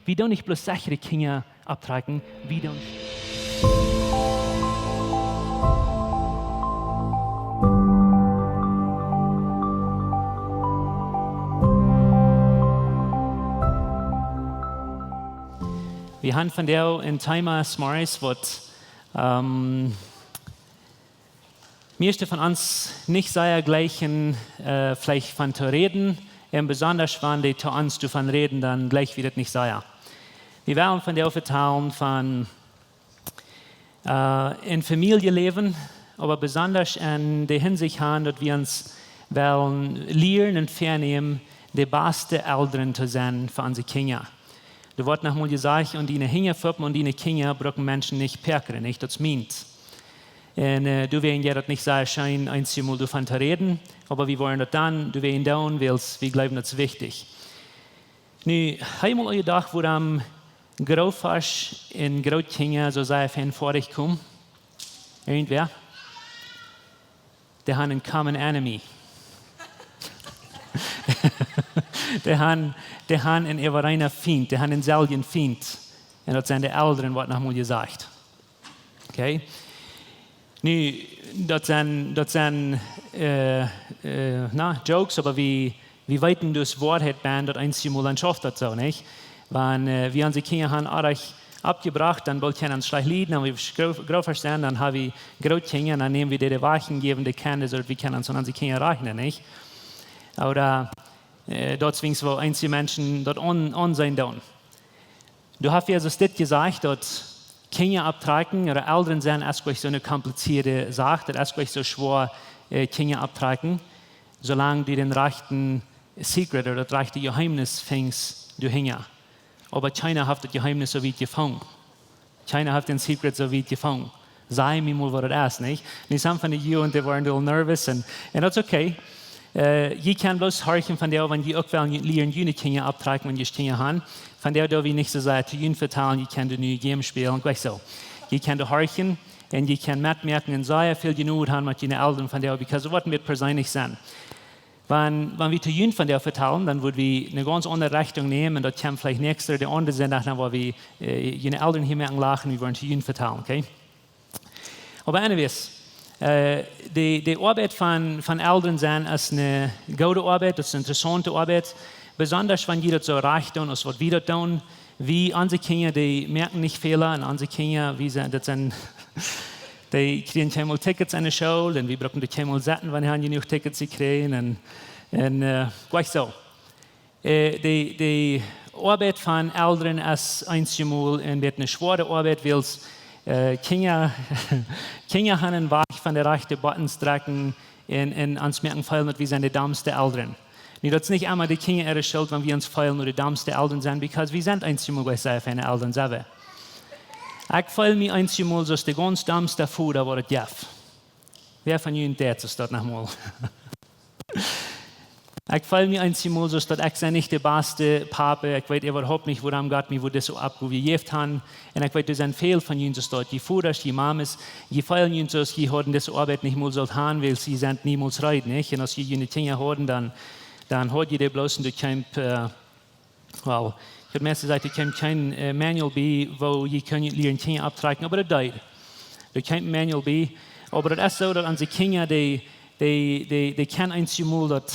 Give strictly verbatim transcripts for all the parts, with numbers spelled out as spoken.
Wie doonen nich bloos sechre Kjinja opptrakjen, wie doonen Wie haben vondoag een Thema, Smaris, waut, ähm, mieeschte von ons nich sea jleichen, äh, veleicht von to räden, un besonda wan dee to ons doavon räden, dan jleich wie daut nich sea. Wie wellen vondoag vetalen von, äh, een Famieljeläwen, oba besonda en de Hinsicht han, daut wie ons wellen lieren un väanämen, de baste Elren to sennen fa onse Kjinja. Doa woat noch mol jesajcht, aun diene Hinja foppen, aun diene Kjinja brucken Menschen nich päakren, nich? Daut es mient. Un, äh, doawäajen jeit daut nich sea scheen, eenjemol doavon to räden, oba wie wellen daut dan doawäajen doonen, wiels wie jleewen, daut es wichtich. Nu, hast du mol jedocht, wuarom Grootoasch un Grootkjinja soo sea fein foadich komen? Irjentwäa? Dee haben een common enemy. Dee haben, dee haben een äwareenen Fient, dee haben eenselwjen Fient. Un daut sent de Elren, woat noch mol jesajcht. Okay? Nu, daut sent, daut sent, äh, äh, na, jokes, oba wie, wie weeten daut Woarheit bie, daut eenjemol dan schauft daut soo, nich? Wan, äh, wie onse Kjinja haben oajch oppjebrocht, dan boolt kjennen ons schlajcht lieden, un wie Groo-, Grootoasch sent, dan haben wie Grootkjinja, dan nämen wie dee de Wajch un jäwen dee Kjinja, soo daut wie kjennen ons aun onse Kjinja rajchnen, nich? Ooda, äh, daut es wiens, woo eenje Menschen daut aun-, aunseenen doonen. Doa haft Jesus dit jesajcht, daut Kjinja opptrakjen, ooda Elren sennen, es nich soo eene komplizierte Sach, daut es nich soo schwoa, äh, Kjinja opptrakjen, soo lang du dän rajchten Secret ooda daut rajchte Jeheemnis finjst, du hinja. Oba kjeena haft daut Jeheemnis soo wiet jefungen. Kjeena haft dän Secret soo wiet jefungen. Saj mie mol, waut daut es, nich? Nu, some von de Jugend, dee woaren a little nervous, un, un daut es okay. Äh, jie kjennen bloos horchen vondoag, wan jie uk wellen lieren june Kjinja opptrakjen, wan jie Kjinja haben. Vondoag doo wie nich soo sea to junt vetalen, jie kjennen nu Game spälen, jlikj soo. Jie kjennen horchen, un jie kjennen metmoaken, un sea väl Jnod haben met june Elren vondoag, because daut woat mea perseenlich sennen. Wan, wan wie to junt vondoag vetalen, dan wudden wie eene gaunz aundre Rechtunk nämen, un daut kjemt veleicht näakjsten, de aundren Sindach, dan woa wie, äh, june Elren hia moaken lachen, wie woaren to junt vetalen, okay? Oba anyways, äh, de, de Oabeit von, von Elren sennen es eene goode Oabeit, daut es eene interessaunte Oabeit, besonda wan jie daut soo rajcht doonen, aus waut wie daut doonen. Wie, onse Kjinja, dee moaken nich Fäla, un onse Kjinja, wie sent, daut sent, dee kjrieen kjeenmol Tickets aun de School, un wie brucken dee kjeenmol setten, wan dee haben jenuach Tickets jekjräajen, un, un, äh, jlikj soo. Äh, de, de Oabeit von Elren es eenjemol een bät eene schwoare Oabeit, wiels, äh, Kjinja, Kjinja haben een Wajch von de rajchte Buttons drekjen un, un ons moaken feelen, daut wie sent de dommste Elren. Nu, daut es nich emma de Kjinja äare Schult, wan wie ons feelen, daut wie de dommste Elren sent, because wie sent eenjemol jlikj sea feine Elren selfst. Ekj feel mie eenjemol soo aus de gaunz dommste Voda, waut et jeft. Wäa von junt deit daut noch mol? Ekj feel mie eenjemol soo aus daut ekj sie nich de baste Papa, ekj weet äwahaupt nich, wuarom Gott mie wudd dise Oppgow jejäft haben. Un ekj weet, doa sent väl von junt soo aus daut, jie Vodasch, jie Mames, jie feelen junt soo aus jie hauden dise Oabeit nich mol sullt haben, wiels jie sent niemols reed, nich? Un aus jie june Kjinja hauden, dan, dan haud jie dee bloos un doa kjeem, äh, well, ekj haud meist jesajcht, doa kjeem kjeen, äh, Manual bie, woo jie kjennen lieren Kjinja opptrakjen, oba daut deed. Doa kjeem een Manual bie, oba daut es soo, daut onse Kjinja, dee, dee, dee, dee kjennen eenjemol daut,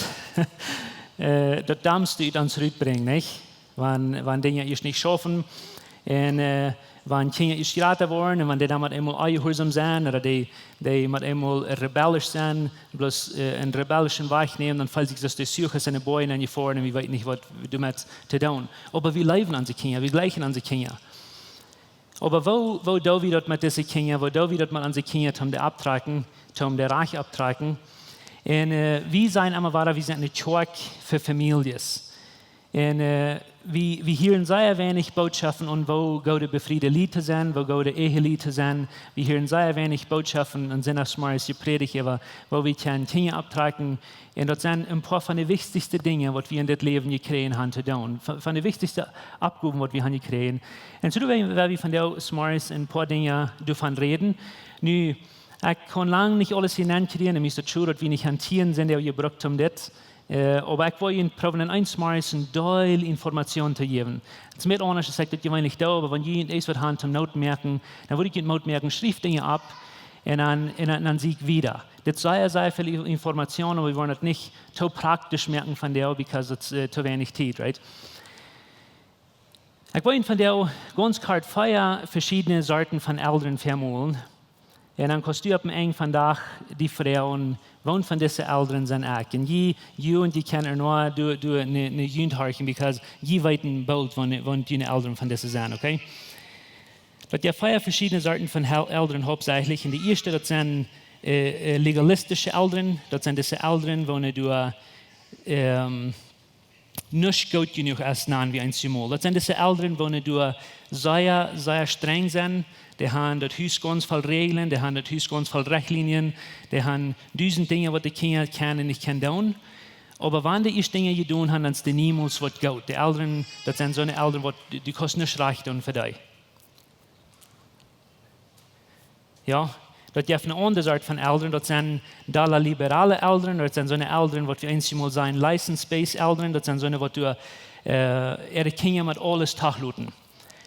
äh, daut dommste ut ons rutbrinjen, nich? Wan, wan Dinja ieescht nich schaufen, un, äh, wan Kjinja ieescht jrata woaren, un wan dee dan met eemol onjehuarsom sent, ooda dee, dee met eemol rebellisch sent, bloos, äh, eenen rebellischen Wajch nämen, dan feelt sikj daut aus de Zuch es en de Bojen enjefoaren, un wie weeten nich, waut doamet to doonen. Oba wie leewen onse Kjinja, wie jlikjen onse Kjinja. Oba woo, woo doo wie daut met dise Kjinja, woo doo wie daut met onse Kjinja, om dee opptrakjen, om dee rajcht opptrakjen? Un, äh, wie sent emma wada, wie sent eene Kjoakj fa Famieljes. Un, äh, wie, wie hieren sea weinich Bootschoften aun, woo goode befriede Lied to sennen, woo goode Ehelied to sennen. Wie hieren sea weinich Bootschoften aun Sindachsmorjes jeprädicht, oba woo wie kjennen Kjinja opptrakjen. Un daut sent een poa von de wichtichste Dinja, waut wie en dit Läwen jekjräajen haben to doonen. Von, von de wichtichste Oppgowen, waut wie haben jekjräajen. Un soo, doa woa wie, woa wie vondoag zemorjes een poa Dinja doavon räden. Nu, ekj kaun lang nich aules hia nenkjrieen, un mie es daut schod, daut wie nich aun Tiet sent, dee wie brucken om dit, Äh, oba ekj wull junt proowen eent morjes een Deel Information to jäwen. Et es mea aundasch aus ekj daut jeweenlich doo, oba wan jie eent waut han toom Noot moaken, dan wudd ekj junt Moot moaken, schrieft Dinja opp un dan, un dan, dan sie ekj wieda. Dit es sea, sea väl I-, Information, oba wie woaren et nich too praktisch moaken vondoag, because et es, äh, too weinich Tiet, right? Ekj wull junt vondoag gaunz kort vea veschiedne Sorten von Elren väamolen. Un dan kaust du opp een Enj vondoag die froagen, woon von dise Elren sie ekj? Un jie, jie un jie kjennen ea nu, du, du, ne, ne, junt horchen, because jie weeten boolt, woon, woon june Elren von dise sent, okay? Daut jeft vea veschiedne Sorten von Hel-, Elren hauptsächlich. Un de ieeschte, daut sent, äh, äh, legalistische Elren. Daut sent dise Elren, woone du, ähm, nuscht goot jenuach es, nanen wie eent mol. Daut sent dise Elren, woone du sea, sea strenj sent. Dee han daut Hus gaunz voll Räajlen, dee han daut Hus gaunz voll Rechtlinien, dee han dusent Dinja, waut de Kjinja kjennen un nich kjennen doonen. Oba wan dee ieescht Dinja jedonen han, dan es dee niemols waut goot. De Elren, daut sent soone Elren, waut du, du kaust nuscht rajcht doonen fa dee. Jo, daut jeft ne aundre Sort von Elren, daut sent dolla liberale Elren, daut sent soone Elren, waut wie eent mol sajen, license-based Elren, daut sent soone, waut du, äh, äare Kjinja met aules toloten.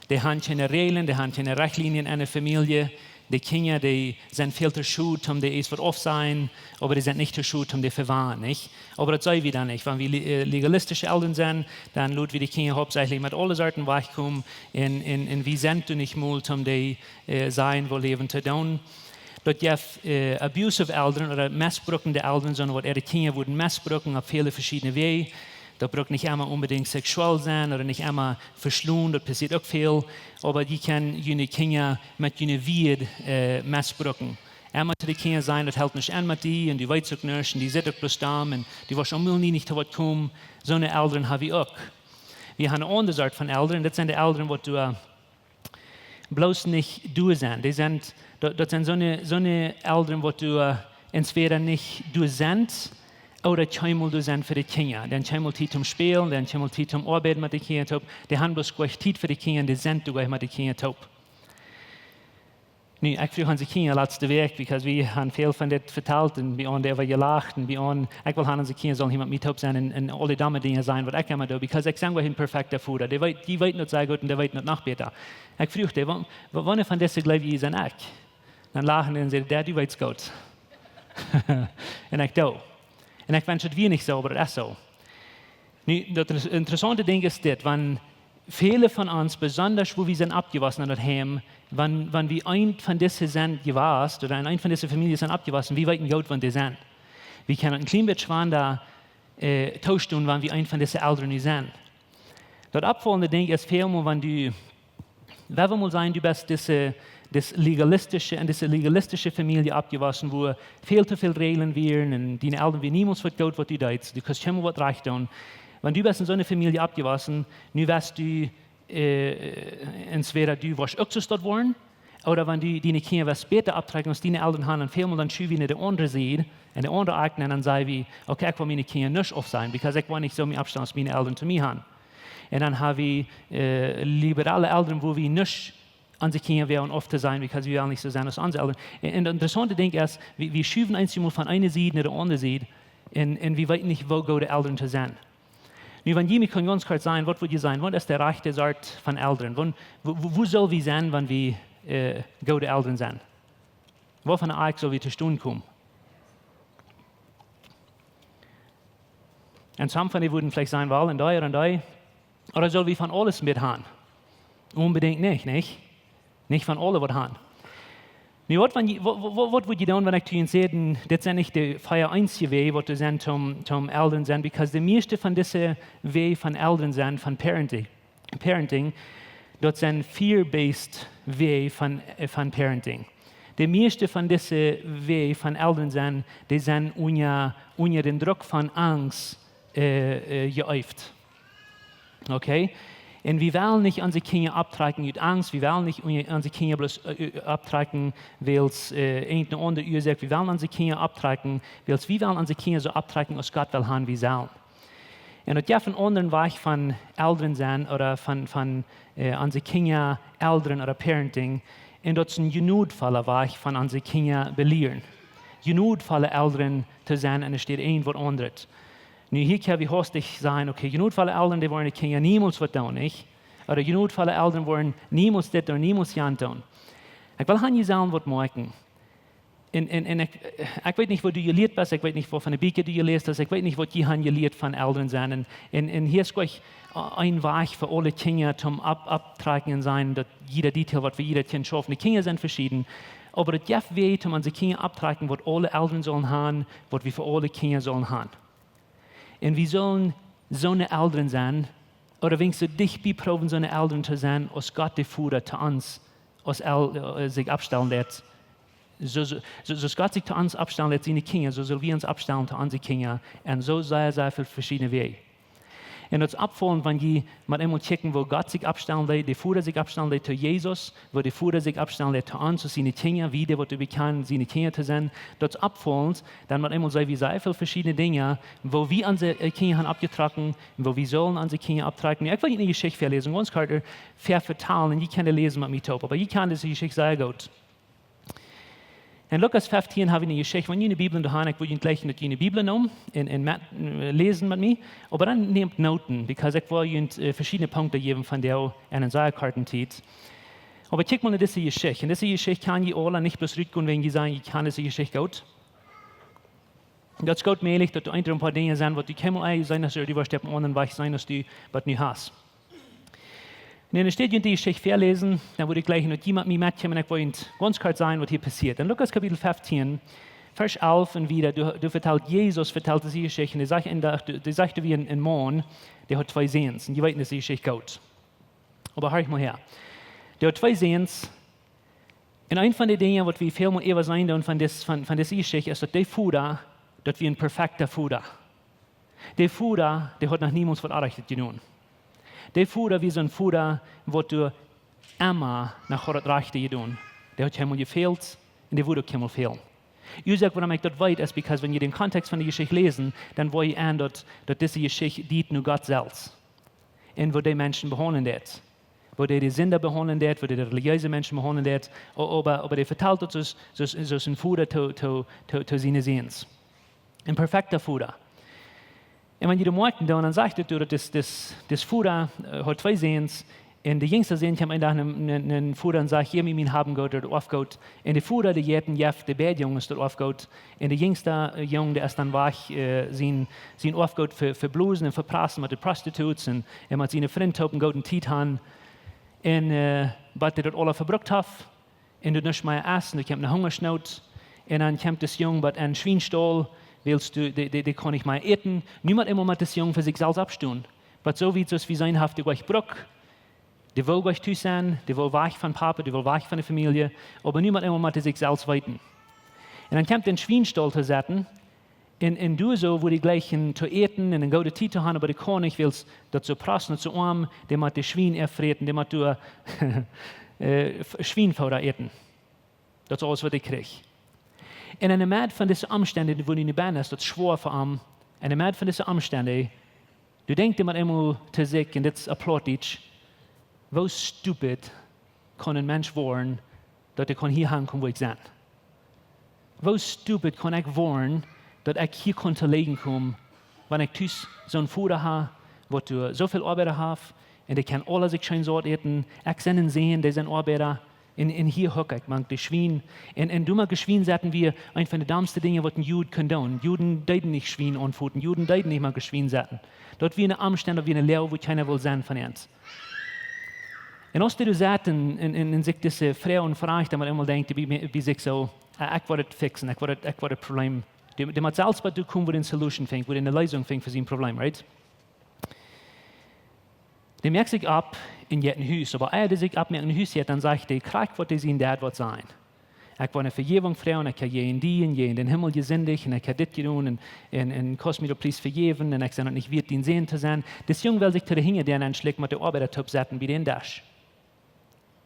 Dee han kjeene Räajlen, dee han kjeene Rechtlinien enne Famielje. De Kjinja, dee sent väl too schod, om dee eent waut auftosajen, oba dee sent nich too schod, om dee to vewanen, nich? Oba daut sent wie dan nich. Wan wie le-, äh, legalistische Elren sent, dan lot wie de Kjinja hauptsächlich met aule Sorten wajchkomen un, un, un wie sent doa nich mol, om dee, äh, sajen, woo Läwen to doonen. Daut jeft, äh, abusive Elren ooda mestbrukende Elren, soone, waut äare Kjinja wudden mestbruken opp väle veschiedne Wäaj. Daut brukt nich emma onbedinjt seksuell sennen ooda nich emma veschlonen, daut passieet uk väl. Oba dee kjennen june Kjinja met june Wieed, äh, mestbruken. Emma to de Kjinja sajen, daut helt nich aun met die, un du weetst uk nuscht, un dee sitt uk bloos domm, un du woascht aul nie nich to waut komen. Soone Elren ha wie uk. Wie han ne aundre Sort von Elren, daut sent de Elren, waut du, äh, bloos nich doa sent. Dee sent, daut, daut sent soone, soone Elren, waut du, äh, entwäda nich doa sent, ooda kjeenmol doa sent fa de Kjinja. Dee han kjeenmol Tiet toom spälen, dee han kjeenmol Tiet toom oabeiden met de Kjinja toop. Dee han bloos kjeene Tiet fa de Kjinja, un dee sent doa nich met de Kjinja toop. Nu, ekj fruach onse Kjinja latste Wäakj, because wie han väl von dit vetalt un wie han doaräwa jelacht un wie han, ekj well han, onse Kjinja sullen hia met mie toop sennen un, un aule domme Dinja sajen, waut ekj emma doo, because ekj sie goanich een perfekta Voda. Dee weet, dee weeten daut sea goot un dee weeten daut noch bäta. Ekj fruach dee, "Wa-, wa-, woone von dise jleew jie sent ekj?" Dan lachten dee un säden, "Dad, du weetst goot." Un ekj doo. Un ekj wensch, daut wia nich soo, oba daut es soo. Nu, daut inter-, interessaunte Dinkj es dit, wan väle von ons, besondasch wua wie sent oppjewossen en daut Heim, wan, wan wie eent von dise sent jewast, ooda en eent von dise Famieljes sent oppjewossen, wie weeten goot, waut dee sent. Wie kjennen een kjlien bät schwanda, äh, toostonen, wan wie eent von dise Elren nu sent. Daut oppfaulende Dinkj es välmol, wan du, wan wie mol sajen, du best dise, dise legalistische, en dise legalistische Famielje oppjewossen, wua väl too väl Räajlen wieren un diene Elren wieren niemols waut goot, waut du deetst. Du kaust kjeenmol waut rajcht doonen. Wan du best en soone Famielje oppjewossen, nu woascht du, äh, entwäda du woascht uk soo stoakj woaren, ooda wan du diene Kjinja woascht bäta opptrakjen aus diene Elren han, un välmol dan schuw wie no de aundre Sied, en de aundre Akj, un dan saj wie, "Okay, ekj well miene Kjinja nich aufsajen, because ekj well nich soo mie oppstalen aus miene Elren to mie han." Un dan ha wie, äh, liberale Elren, wua wie nich onse Kjinja wellen auftosajen, because wie wellen nich soo sennen aus onse Elren. Un, un daut interessaunte Dinkj es, wie, wie schuwen ons emol von eene Sied no de aundre Sied un, un wie weeten nich, woo goode Elren to sennen. Nu, wan jie mie kunnen gaunz kort sajen, waut wudd jie sajen, waut es de rajchte Sort von Elren? Wua, wua, wua, wua sell wie sennen, wan wie, äh, goode Elren sent? Wua von de Akj sell wie to stonen komen? Un some von dee wudden veleicht sajen, "Well, en dee, en dee." Ooda sell wie von aules waut han? Onbedinjt nich, nich? Nich von aules waut han. Nu, waut, wan jie, waut, waut, waut wudd jie doonen, wan ekj to junt säd, dit sent nich de vea eensje Wäaj, waut doa sent toom, toom Elren sennen, because de mieeschte von dise Wäaj von Elren sennen, von parenting, parenting, daut sent fear-based Wäaj von, äh, von parenting. De mieeschte von dise Wäaj von Elren sennen, dee sent unja, unja dän Druck von Angst, äh, äh, jeeeft. Okay? Un wie wellen nich onse Kjinja opptrakjen ut Angst, wie wellen nich onse, onse Kjinja bloos, äh, äh, opptrakjen, wiels, äh, irjent eene aundre Uasoak, wie wellen onse Kjinja opptrakjen, wiels wie wellen onse Kjinja soo opptrakjen, aus Gott well han, wie sellen. Un daut jeft een aundren Wajch von Elren sennen ooda von, von, äh, onse Kjinja Elren ooda parenting. Un daut es een jnodvolla Wajch von onse Kjinja belieren. Jnodvolle Elren to sennen, un et steit een waut aundret. Nu, hia kjenn wie haustich sajen, okay, jnodvolle Elren, dee woaren de Kjinja niemols waut doonen, nich? Ooda jnodvolle Elren woaren niemols dit ooda niemols jant doonen. Ekj well han jie sellen waut moakjen. Un, un, un ekj, ekj weet nich, waut du jelieet best, ekj weet nich, waut von de Bieekja du jeläst hast, ekj weet nich, waut jie han jelieet von Elren sennen. Un, un, un hia es jlikj een Wajch fa aule Kjinja, toom opp, opptrakjen un sajen, daut jieda Detail, waut fa jieda Kjint schaufen. De Kjinja sent veschieden. Oba daut jeft Wäaj, toom aun de Kjinja opptrakjen, waut aule Elren sellen han, waut wie fa aule Kjinja sellen han. Un wie sellen soone Elren sennen, ooda weens soo dicht bie proowen, soone Elren to sennen, aus Gott de Voda to ons, aus El, äh, sikj oppstalen deed. Soo, soo, soo, soo aus Gott sikj to ons oppstalen deed, siene Kjinja, soo sell wie ons oppstalen to onse Kjinja. Un soo sea, sea väl veschiedne Wäaj. Un daut es oppfaulent, wan jie mau eemol checken, woo Gott sikj oppstalen deed, de Voda sikj oppstalen deed to Jesus, woo de Voda sikj oppstalen deed to ons, aus siene Kjinja, wie dee, waut wie bekjanen, siene Kjinja to sennen. Daut es oppfaulent, dan mau eemol seenen wie sea väl veschiedne Dinja, woo wie onse, äh, Kjinja han oppjetrocken, woo wie sellen onse Kjinja opptrakjen. Ekj well junt eene Jeschicht väaläsen, gaunz kort, äh, väa vetalen, un jie kjennen dee läsen met mie toop, oba jie kjanen dise Jeschicht sea goot. En Lukas feftieen hab wie eene Jeschicht, wan jie ne Bibel doa han, ekj wudd junt jlikjen, daut jie ne Bibel nämen un, un met, äh, läsen met mie. Oba dan nämt Noten, because ekj well junt, äh, veschiedne Punkten jäwen von dee en eene sea korte Tiet. Oba kjikj mol no dise Jeschicht. Un dise Jeschicht kjenn jie aula, nich bloos rutgonen, wan jie sajen, jie kjennen dise Jeschicht goot. Daut es goot mäajlich, daut doa een poa Dinja sent, waut du kjeenmol ea jeseenen hast, ooda du woascht opp eenen aundren Wajch seenen, aus du waut nu hast. Un enne Städ junt dee Jeschicht väaläsen, dan wudd ekj jlikjen, daut jie met mie metkjeemen, un ekj well junt gaunz kort sajen, waut hia passieet. En Lukas Kapitel feftieen, Varsch alf un wieda, doa, doa vetalt Jesus, vetalt dise Jeschicht, un dee sajcht een Dach, dee, dee sajcht, doa wia een, een Maun, dee haud twee Säns, un jie weeten dise Jeschicht goot. Oba horcht mol häa. Dee haud twee Säns, un eent von de Dinja, waut wie väl mol äwaseenen doonen von dis, von, von dise Jeschicht, es, daut de Voda, daut wia een perfekta Voda. De Voda, dee haud noch niemols waut Orrajchtet jedonen. De Voda wia soon Voda, waut doa emma no Gott daut Rajchte jedonen. Dee haud kjeenmol jefält un dee wudd uk kjeenmol fälen. Uasoak, wuarom ekj daut weet, es because, wan jie dän Kontext von de Jeschicht läsen, dan woa jie en, daut, daut dise Jeschicht diet no Gott selfst. Un woo dee Menschen behaundlen deed. Woo dee de Sinda behaundlen deed, woo dee de relijeese Menschen behaundlen deed. O-, oba, oba dee vetalt daut soo aus, soo aus, soo aus een Voda to, to, to, to siene Säns. Een perfekta Voda. Un wan jie daut moakjen doonen, dan sajcht et doa, daut dis, dis, dis Voda, äh, haud twee Säns. Un de jinjsta Sän kjeem een Dach no, no, no dän Voda un säd: "Jeff mie mien Hab un Goot, daut Oafgoot." Un de Voda, dee jeit un jeft de beid Junges daut Oafgoot. Un de jinjsta, äh, Jung, dee es dan wajch, äh, sien, sien Oafgoot ve-, veblosen un veprassen met de Prostitutes un, un met siene Frind toop eene goode Tiet han. Un, äh, waut dee daut aula vebrukt haft, un doa nuscht mea es, un doa kjemt eene Hungasnoot, un dan kjemt dis Jung bat een Schwienstaul, wiels doa, dee, dee, dee kaun nich mea äten. Nu mott eemol met dis Jung fa sikj selfst oppstonen. Bat soo wiet, soo aus wie seenen, haft dee jlikj Bruck, dee well jlikj tus sennen, dee well wajch von Papa, dee well wajch von de Famielje, oba nu mott eemol met sikj selfst weeten. Un dan kjemt een Schwienstaul to setten, un, un doa soo, wua dee jlikjen to äten un eene goode Tiet to han, oba dee kaun nich, wiels daut soo prassen, daut soo oam, dee mott de Schwien äwafräten, dee mott doa, äh, F-, Schwienfooda äten. Daut es aules, waut dee kjricht. Un enne Medd von dise Omstend, wua dee nu bennen es, daut es schwoa fa am. Enne Medd von dise Omstend, doa denkjt eena eemol to sikj, un dit es opp Plautdietsch: "Woo stupid kaun een Mensch woaren, daut hee kaun hia hankomen, wua ekj sie? Woo stupid kaun ekj woaren, daut ekj hia kaun to lieden komen, wan ekj tus soon Voda hab, waut doa soo väl Oabeida haft, un dee kjennen aula sikj scheen saut äten. Ekj sie een Sän, dee sent Oabeida, un, un hia huck ekj mank de Schwien." Un, un doa mank de Schwien setten wia eent von de domste Dinja, waut een Jud kunn doonen. Juden deeden nich Schwien aunfoten, Juden deeden nich mank de Schwien setten. Daut wia eene Omstend, daut wia eene Loag, wua kjeena wull sennen von an. Un aus dee doa sett un, un, un, un sikj dise Froag un Froag, dan mott eemol denkjen, bie, bie sikj soo, äh, ekj woa daut fixen, ekj woa daut, ekj woa daut Problem. Dee, dee mott selfst waut doa komen, wua dee eene Solution finjt, wua dee eene Leesunk finjt fa sien Problem, right? Dee moakt sikj opp un jeit no Hus, oba ea dee sikj oppmoakt no Hus jeit, dan sajcht dee krakjt, waut dee sien Dad woat sajen. Ekj woa ne Vejäwunk froagen, ekj hab jäajen die un jäajen dän Himmel jesindicht un ekj hab dit jedonen un, un, un kaust mie daut please vejäwen un ekj sie daut nich wieet, dien Sän to sennen. Dis Jung well sikj to de Hinja doa nenschlikjen, met de Oabeida toop setten bie dän Desch.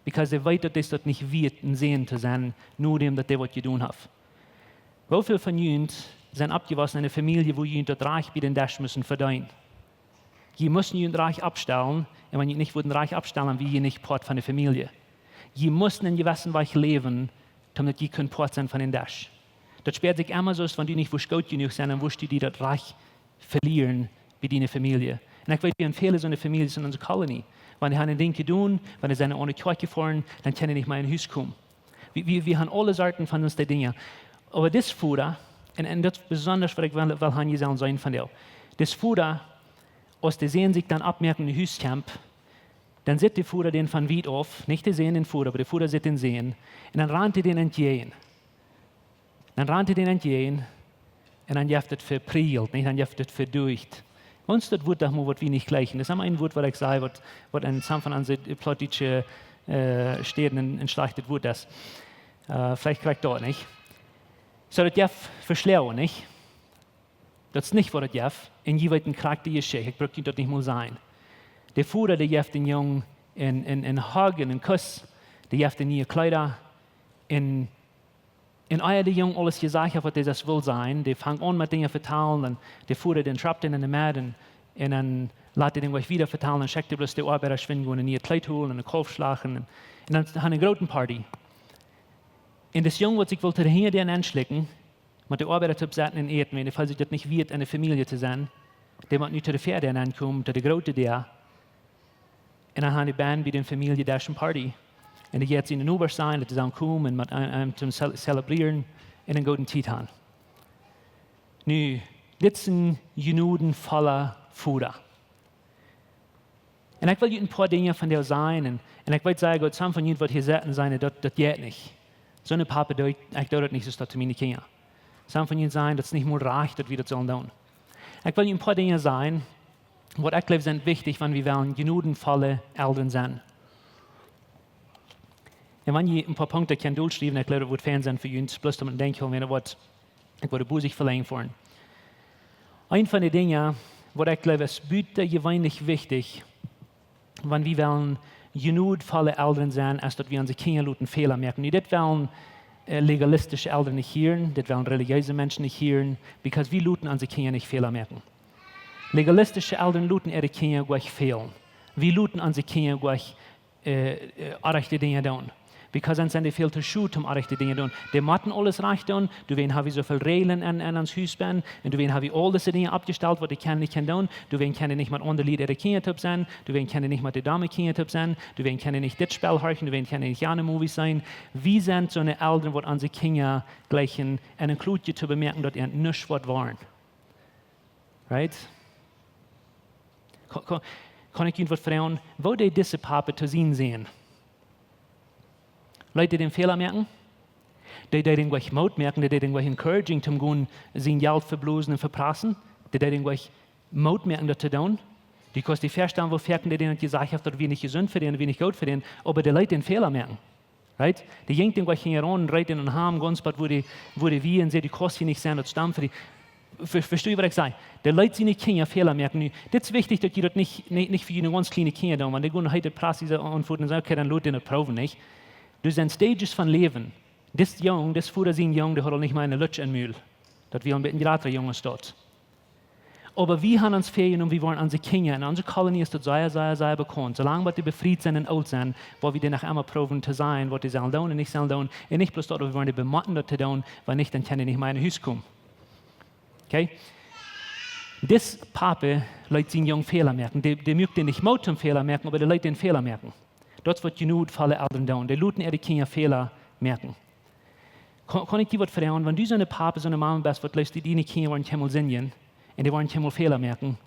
Because hee weet, daut es daut nich wieet, een Sän to sennen, nodäm daut dee waut jedonen haft. Woo väl von junt sent oppjewossen en eene Famielje, wua junt daut Rajcht bie dän Desch musten vedeenen? Jie musten junt Rajcht oppstalen, un wan jie nich wudden Rajcht oppstalen, wia jie nich Poat von de Famielje. Jie musten een jewessen Wajch läwen, doamet jie kunnen Poat sennen von dän Desch. Daut spieet sikj emma soo aus, wan du nich wurscht goot jenuach sennen, dan wurscht du die daut Rajcht velieren bie diene Famielje. Un ekj weet, wie han väle soone Famieljes en onse Kolonie. Wan dee han een Dinkj jedonen, wan dee sent en eene Kjoakj jefoaren, dan kjennen dee nich mea en Hus komen. Wie, wie, wie han aule Sorten von soone Dinja. Oba dis Voda, un, un daut besonda waut ekj well, well han, jie sellen seenen vondoag. Dis Voda, aus de Sän sikj dan oppmoakt en de Hus kjemt, dan sitt de Voda dän von wiet auf, nich de Sän dän Voda, oba de Voda sitt dän Sän, un dan rant hee dän entjäajen. Dan rant hee dän entjäajen, un dan jeft et veprieejelt, nich? Dan jeft et veduacht. Ons daut Wuat doa mau, waut wie nich jlikjen. Daut es emma een Wuat, waut ekj saj, waut, waut en some von onse plautdietsche, äh, Städen een, een schlajchtet Wuat es. Äh, veleicht krakjt daut, nich? Soo, daut jeft Veschloagen, nich? Daut es nich, waut daut jeft. Un jie weeten krakjt de Jeschicht. Ekj bruck junt daut nich mol sajen. De Voda, dee jeft dän Jung een, een, een Hug un een Kuss. Dee jeft am niee Kjleeda. Un, un ea de Jung aules jesajcht haft, waut hee sest well sennen, dee fangt aun met Dinja vetalen. Un de Voda, dee schraupt am en de Medd. Un, un dan lat hee dän nich wieda vetalen. Un schekjt hee bloos de Oabeida schwind gonen, een nieet Kjleet holen un een Kalf schlachten. Un, un dan han see eene groote Party. Un dis Jung, waut sikj well to de Hinjadäa nenschlikjen, met de Oabeida toop setten un äten, wan dee feelt sikj daut nich wieet, en de Famielje to sennen, dee mott nu to de Väadäa nenkomen, to de groote Däa. Un dan han dee benen bie de Famielje doa eene Party. Un dee jeit siene Nobasch sajen, daut dee sellen komen un met am, am toom cel-, celebrieren un eene goode Tiet han. Nu, dit es een jnodenvolla Voda. Un ekj well junt een poa Dinja vondoag sajen, un, un ekj weet sea goot, some von junt, waut hia setten, sajen, daut, daut jeit nich. Soone Papa, doo ekj, ekj doo daut nich, soo daut to miene Kjinja. Some von junt sajen, daut es nich mol rajcht, daut wie daut sellen doonen. Ekj well junt een poa Dinja sajen, waut ekj jleew sent wichtich, wan wie wellen jnodenvolle Elren sennen. Un wan jie een poa Punkten kjennen dolschriewen, ekj jleew, daut woat fein sennen fa junt, bloos om een Denkj to hoolen, wan waut ekj woa bosich velenjd woaren. Een von de Dinja, waut ekj jleew, es butajeweenlich wichtich, wan wie wellen jnodenvolle Elren sennen, es daut wie onse Kjinja loten Fäla moaken. Nu, dit wellen, äh, legalistische Elren nich hieren, dit wellen relijeese Menschen nich hieren, because wie loten onse Kjinja nich Fäla moaken. Legalistische Elren loten äare Kjinja nich fälen. Wie loten onse Kjinja nich äh, äh, orrajchte Dinja doonen. Because dan sent dee väl too schoo toom orrajchte Dinja doonen. Dee motten aules rajcht doonen, doawäajen ha wie soo väl Räajlen en, en ons Hus bennen, un doawäajen ha wie aul dise Dinja oppjestalt, waut dee kjennen nich kjennen doonen, doawäajen kjennen dee nich met aundre Lied äare Kjinja toop sennen, doawäajen kjennen dee nich met de Dame Kjinja toop sennen, doawäajen kjennen dee nich dit Spell horchen, doawäajen kjennen dee nich jane Movies seenen. Wie sent soone Elren, waut onse Kjinja jlikjen en een Klotje to bemoaken, daut an nuscht woat woaren. Right? Kaun, kaun, kaun ekj junt waut froagen? Woo deed dise Papa to sienen Sän? Leet dee dän Fäla moaken? Deed dee dän nich Moot moaken, deed dee dän nich encouraging toom gonen sien Jelt veblosen un veprassen? Deed dee dän nich Moot moaken, daut to doonen? Dee kost die vestonen, woo foaken dee dän jesajcht haft, daut wia nich jesunt fa dän, wia nich goot fa dän, oba dee leet dän Fäla moaken. Right? Dee jinkj dän nich hinjaraun un reet dän aun Ham, gaunz bat woo dee, woo dee wia un säd: "Du kaust hia nich sennen, daut stammt fa die." Ve-, vestoo jie, waut ekj saj? Dee leet siene Kjinja Fäla moaken. Nu, dit es wichtich, daut jie daut nich, nich, nich fa june gaunz kjliene Kjinja doonen, wan dee gonen heete Praxis aunfoten un sajen: "Okay, dan lot dän daut proowen, nich?" Doa sent Stages von Läwen. Dis Jung, dis Voda sien Jung, dee haud aul nich mea eene Lutsch em Mul. Daut wia een bät een jratra Jung aus daut. Oba wie han ons väajenomen, wie woaren onse Kjinja, en onse Kolonie es daut sea, sea, sea bekaunt. Soo lang waut dee befriet sent un oolt sent, woa wie dee noch emma proowen to sajen, waut dee sellen doonen un nich sellen doonen. Un nich bloos daut, wie woaren dee bemotten daut to doonen, wan nich, dan kjennen dee nich mea en Hus komen. Okay? Dis Papa leet sien Jung Fäla moaken. Dee, dee muak dän nich Moot toom Fäla moaken, oba dee leet dän Fäla moaken. Daut es waut jnodenvolle Elren doonen. Dee loten äare Kjinja Fäla moaken. Kaun, kaun ekj die waut froagen? Wan du soon Papa, soone Mama best, waut jleefst du, diene Kjinja woaren kjeenmol sindjen un dee woaren kjeenmol Fäla moaken?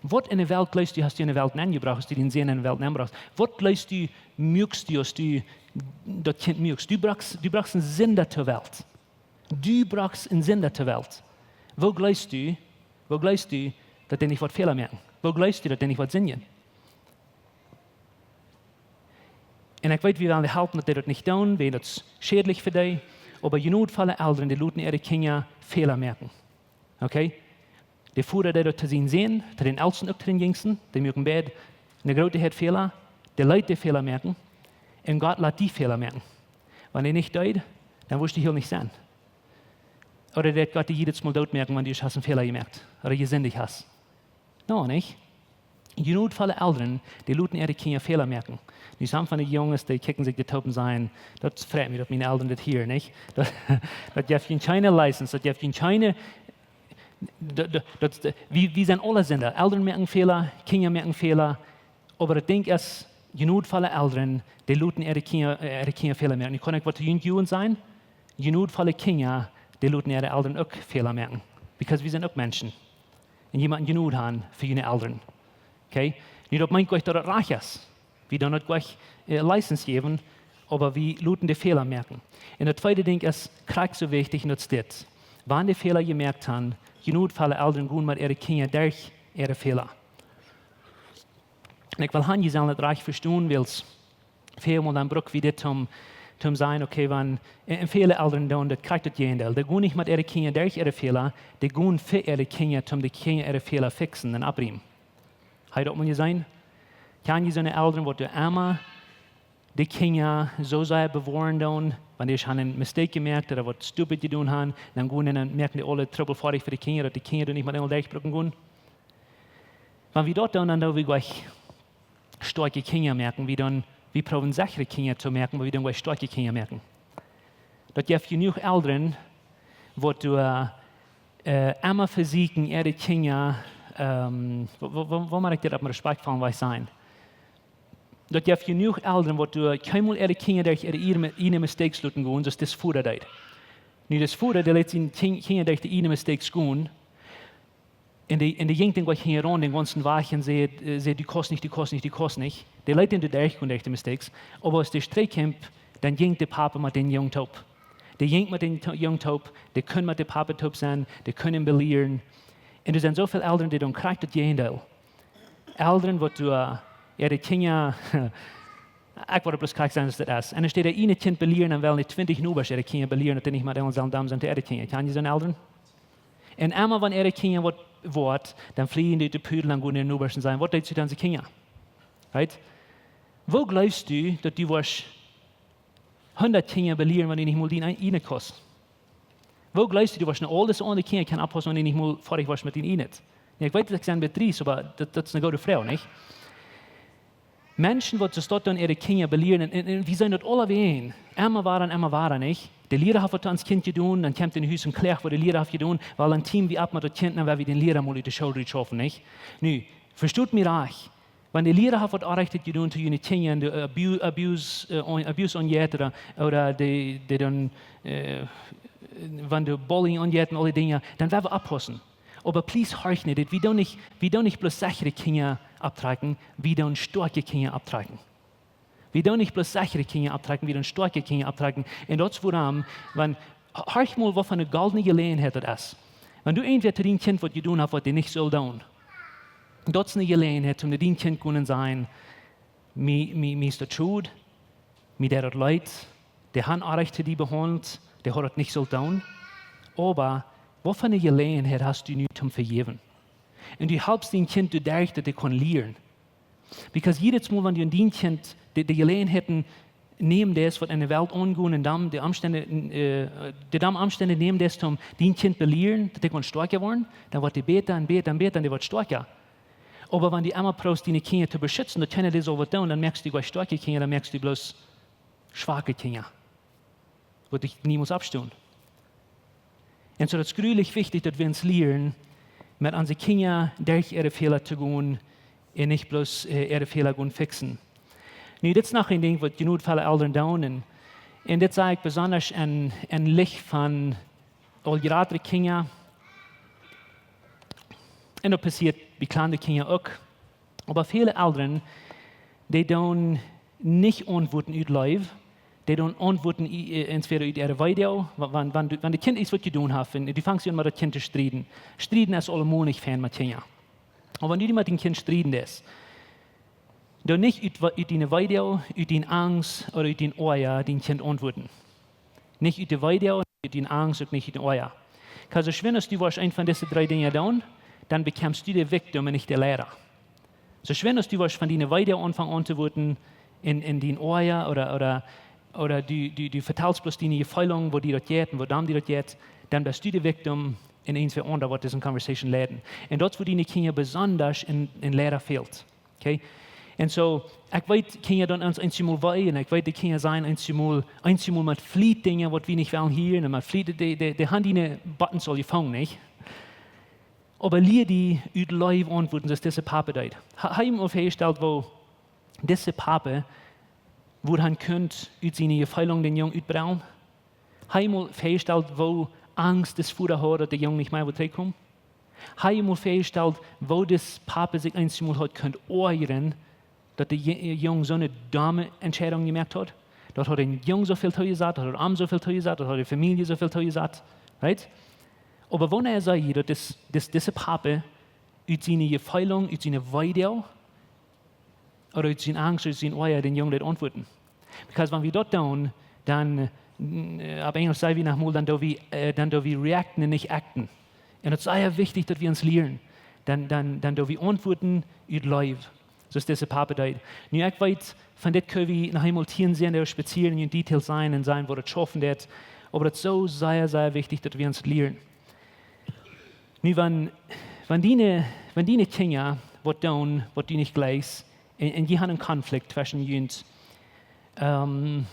Waut en de Welt jleefst du, hast du en de Welt nenjebrocht, hast du dän Sän en de Welt nenjebrocht? Waut jleefst du, muakst du, aus du daut Kjint muakst? Du brochst, du brochst een Sinda to Welt. Du brochst een Sinda to Welt. Woo jleefst du, woo jleefst du, daut dee nich woat Fäla moaken? Woo jleefst du, daut dee nich woat sindjen? Un ekj weet, wie wellen dee halpen, daut dee daut nich doonen, wiels daut es schädlich fa dee. Oba jnodenvolle Elren, dee loten äare Kjinja Fäla moaken. Okay? De Voda deed daut to sienen Sän, to dän Elsten uk to dän Jinjsten, dee muaken beid eene groote Hoad Fäla, dee leet dee Fäla moaken, un Gott lat die Fäla moaken. Wan dee nich deed, dan wurscht du hia nich sennen. Ooda deed Gott die jiedet Mol doot moaken, wan du hast een Fäla jemoakt, ooda jesindicht hast. No, nich? Jnodenvolle Elren, dee loten äare Kjinja Fäla moaken. Nu, some von de Junges, dee kjikjen sikj dit opp un sajen: "Daut freit mie, daut miene Elren dit hieren, nich?" Daut, daut jeft junt kjeene license, daut jeft junt kjeene, Daut, daut, daut, wie, wie sent aule Sinda. Elren moaken Fäla, Kjinja moaken Fäla. Oba daut Dinkj es, jnodvolle Elren, dee loten äare Kjinja, äare Kjinja Fäla moaken. Nu kaun ekj waut to junt Jugend sajen: jnodvolle Kjinja, dee loten äare Elren uk Fäla moaken. Because wie sent uk Menschen. Un jie motten Jnod han fa june Elren. Okay? Nu, daut meent goanich, daut daut rajcht es. Wie doonen daut goanich license jäwen, oba wie loten de Fäla moaken. Un daut tweede Dinkj es krakjt soo wichtich, un daut es dit: wan dee Fäla jemoakt han, jnodvolle Elren gonen met äare Kjinja derch äare Fäla. Un ekj well han, jie sellen daut rajcht vestonen, wiels väl mol dan bruck wie dit toom, toom sajen, okay, wan, un väle Elren doonen daut krakjt daut Jäajendeel. Dee gonen nich met äare Kjinja derch äare Fäla, dee gonen fa äare Kjinja, toom de Kjinja äare Fäla fixen un oppriemen. Hab jie daut mol jeseenen? Kjan jie soone Elren, waut doa emma de Kjinja soo sea bewoaren doonen, wan dee han een mistake jemoakt ooda waut stupid jedonen han, dan gonen dee un moaken dee aule Trubbel foadich fa de Kjinja, daut de Kjinja doa nich met eemol derchbrucken gonen? Wan wie daut doonen, dan doo wie goanich stoakje Kjinja moaken. Wie doonen, wie proowen sechre Kjinja to moaken, oba wie doonen goanich stoakje Kjinja moaken. Daut jeft jenuach Elren, waut doa emma vesieekjen äare Kjinja, woo, woo, woo, woo mott ekj dit opp een respektvollen Wajch sajen? Daut jeft jenuach Elren, waut doa kjeenmol äare Kjinja derch äare ieejne mistakes loten gonen, soo aus dis Voda deed. Nu, dis Voda, dee leet siene Kjinja derch de ieejne mistakes gonen, un dee, un dee jinkj dan goanich hinjaraun dän gaunzen Wajch un säd, säd: "Du kaust nich, du kaust nich, du kaust nich." Dee leet dän doa derch gonen derch de mistakes. Oba aus dee trigj kjeem, dan jinkj de Papa met dän Jung toop. Dee jinkj met dän Jung toop, dee kunn met de Papa toop sennen, dee kunn am belieren. Un doa sent soo väl Elren, dee doonen krakjt daut Jäajendeel. Elren, waut doa äare Kjinja, ekj woa bloos krakjt sajen aus daut es. Un enne Städ daut eene Kjint belieren, dan wellen dee twintich Nobasch äare Kjinja belieren, daut dee nich met eemol sellen domm sennen to äare Kjinja. Kjan jie soone Elren? Un emma wan äare Kjinja waut woaren, dan flieejen dee ut de Pudel un gonen no de Nobasch un sajen: "Waut deetst du dan onse Kjinja?" Right? Woo jleefst du, daut du woascht hundat Kjinja belieren, wan du nich mol dien ieejnet kaust? Woo jleefst du, du woascht nu aul dise aundre Kjinja kjennen oppaussen, wan du nich mol foadich woascht met dien ieejnet? Nu, ekj weet, daut ekj sie bedriew, oba daut, daut es eene goode Froag, nich? Menschen, waut soo stoakj doonen äare Kjinja belieren, un, un, un wie seenen daut aulawäajen. Emma wada un emma wada, nich? De Liera haft waut to ons Kjint jedonen, dan kjemt hee no Hus un kjläacht, waut de Liera haft jedonen, wiels dan team wie opp met daut Kjint, dan woa wie dän Liera mol ut de School rutschaufen, nich? Nu, vestot mie rajcht. Wan de Liera haft waut Orrajchtet jedonen to june Kjinja, un dee abu-, abuse, äh, on-, abuse aunjeit, ooda, ooda dee, dee dan, äh, wan dee bullying aunjeit un aul dee Dinja, dan woa wie oppaussen. Oba please horch nu dit, wie doonen nich, wie doonen nich bloos sechre Kjinja opptrakjen, wie doonen stoakje Kjinja opptrakjen. Wie doonen nich bloos sechre Kjinja opptrakjen, wie doonen stoakje Kjinja opptrakjen. Un daut es wuarom, wan, horch mol, waut fa eene goldne Jeläajenheit daut es. Wan du irjentwäa to dien Kjint waut jedonen haft, waut dee nich sull doonen, daut es eene Jeläajenheit, om no dien Kjint kjennen sajen: "Mie, mie, mie es daut schod, mie deit daut leet, dee haft Orrajcht to die behaundelt, dee haud daut nich sullt doonen." Oba waut fa eene Jeläajenheit hast du nu toom vejäwen? Un du halpst dien Kjint doaderch, daut dee kaun lieren. Because jiedet Mol, wan du dien Kjint de, de Jeläajenheiten nämen deist, waut enne Welt aungonen, un dan de Omstend, äh, de dan Omstend nämen deist, om dien Kjint belieren, daut dee kaun stoakja woaren, dan woat dee bäta un bäta un bäta un dee woat stoakja. Oba wan du emma proowst, diene Kjinja to beschitzen, daut kjeena dee saul waut doonen, dan moakst du goanich stoakje Kjinja, dan moakst du bloos schwake Kjinja, waut die niemols oppstonen. Un soo, daut es jrulich wichtich, daut wie ons lieren, met onse Kjinja derch äare Fäla to gonen un nich bloos, äh, äare Fäla gonen fixen. Nu, dit es noch een Dinkj, waut jnodvolle Elren doonen. Un, un dit saj ekj besonda en, en Licht von aul jratre Kjinja. Un daut passieet bie kjlande Kjinja uk. Oba väle Elren, dee doonen nich auntwuaden ut Leew, dee doonen auntwuaden i-, äh, entwäda ut äare Weedoag, wa-, wan, wan du, wan daut Kjint ieescht waut jedonen haft, un du fangst aun met daut Kjint to strieden. Strieden es aulemol nich fein met Kjinja. Oba wan du met dien Kjint strieden deist, doo nich ut wa-, ut diene Weedoag, ut diene Angst ooda ut dien Oaja dien Kjint auntwuaden. Nich ut de Weedoag, nich ut dien Angst, uk nich ut dien Oaja. Because soo schwind aus du woascht eent von dise dree Dinja doonen, dan bekjemst du de Victim un nich de Liera. Soo schwind aus du woascht von diene Weedoag aunfangen auntwuaden en, en dien Oaja ooda, ooda, ooda du, du, du vetalst bloos diene Jefeelen, woo die daut jeit un wuarom die daut jeit, dan best du de Victim un irjentwäa aundra woat dise conversation leiden. Un daut es, wua diene Kjinja besonda en, en Liera fält. Okay? Un soo, ekj weet, Kjinja doonen ons eenjemol wee, un ekj weet, de Kjinja sajen eenjemol, eenjemol met Fliet Dinja, waut wie nich wellen hieren, un met Fliet, dee, dee, dee han diene Buttons aul jefungen, nich? Oba lia die ut Leew auntwuaten, soo aus dise Papa deed. Ha-, hab jie mol fastjestalt, woo dise Papa, woo hee kunn ut siene Jefeelen dän Jung utbrinjen? Hab jie mol fastjestalt, woo Angst dis Voda haud, daut de Jung nich mea wudd trigjkomen? Hab jie mol fastjestalt, woo dis Papa sikj eenjemol haud kunt oajren, daut de Je-, Jung soone domme Entscheidunk jemoakt haud? Daut haud dän Jung soo väl toojesat, daut haud am soo väl toojesat, daut haud de Famielje soo väl toojesat. Right? Oba wanea saj jie, daut dis, dis, dise Papa ut siene Jefeelen, ut siene Weedoag, ooda ut siene Angst, ut siene Oaja dän Jung deed auntwuaten? Because wan wie daut doonen, dan, äh, opp Enjlisch saj wie noch mol, dan doo wie, äh, dan doo wie reacten un nich acten. Un daut es sea wichtich, daut wie ons lieren. Dan, dan, dan doo wie auntwuaten ut Leew, soo aus dise Papa deed. Nu, ekj weet, von dit kjenn wie noch eemol tieen sennen, dee spazieren un en Detail sennen un seenen, woo daut schaufen deed. Oba daut es soo sea, sea wichtich, daut wie ons lieren. Nu, wan, wan diene, wan diene Kjinja waut doonen, waut du nich jleichst, un, un jie haben eenen Konflikt tweschen junt, ähm,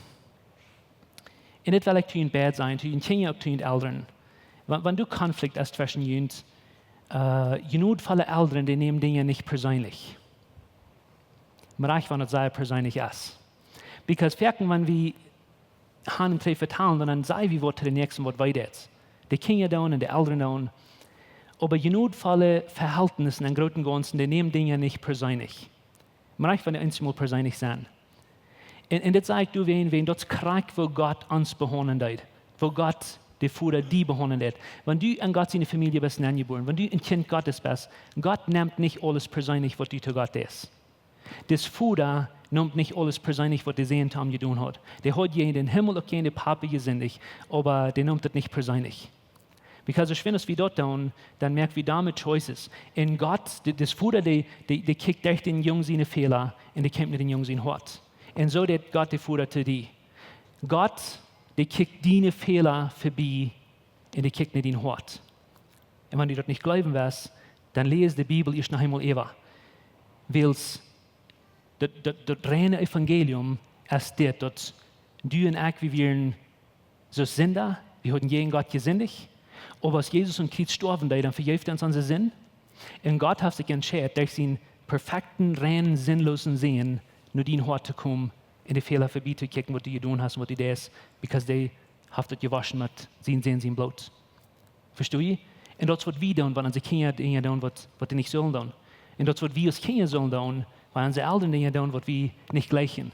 un dit well ekj to junt beid sajen, to june Kjinja uk to june Elren. Wan, wan doa Konflikt es tweschen junt, äh, jnodvolle Elren, dee nämen Dinja nich perseenlich. Mau rajcht, wan daut sea perseenlich es. Because foaken, wan wie han un twee vetalen, dan, dan saj wie waut to dän Näakjsten, waut wee deit. De Kjinja doonen un de Elren doonen. Oba jnodvolle Vehältnisse em grooten Gaunzen, dee nämen Dinja nich perseenlich. Mau rajcht, wan dee eenjemol perseenlich sent. Un, un dit saj ekj doawäajen, wäajen daut es krakjt, woo Gott ons behaundlen deed. Woo Gott de Voda die behaundlen deed. Wan du en Gott siene Famielje best nenjebuaren, wan du een Kjint Gottes best, Gott nemt nich aules perseenlich, waut du to Gott deist. Dis Voda nemt nich aules perseenlich, waut de Sän to am jedonen haud. Dee haud jäajen dän Himmel uk jäajen de Papa jesindicht, oba dee nemt daut nich perseenlich. Because aus wan wie daut doonen, dan moak wie doamet choices. Un Gott, de, dis Voda, dee, dee, dee kjikjt derch dän Jung siene Fäla un dee kjemt no dän Jung sien Hoat. Un soo deit Gott de Voda to die. Gott, dee kjikjt diene Fäla verbie un dee kjikjt no dien Hoat. Un wan du daut nich jleewen west, dan läs de Bibel ieescht noch eemol äwa. Wiels daut, daut, daut reine Evangelium es dit, daut du un ekj, wie wieren soo Sinda, wie hauden jäajen Gott jesindicht, oba aus Jesus aum Kjriez stoawen deed, dan vejeef hee ons onse Sind. Un Gott haft sikj entscheit, derch sienen perfekjten, reinen, sinloosen Sän no dien Hoat to komen un de Fäla verbie to kjikjen, waut du jedonen hast un waut du deist, because dee haft daut jewoschen met sien Sän sien Bloot. Vestonen jie? Un daut es waut wie doonen, wan onse Kjinja Dinja doonen, waut, waut dee nich sullen doonen. Un daut es waut wie aus Kjinja sullen doonen, wan onse Elren Dinja doonen, waut wie nich jleichen.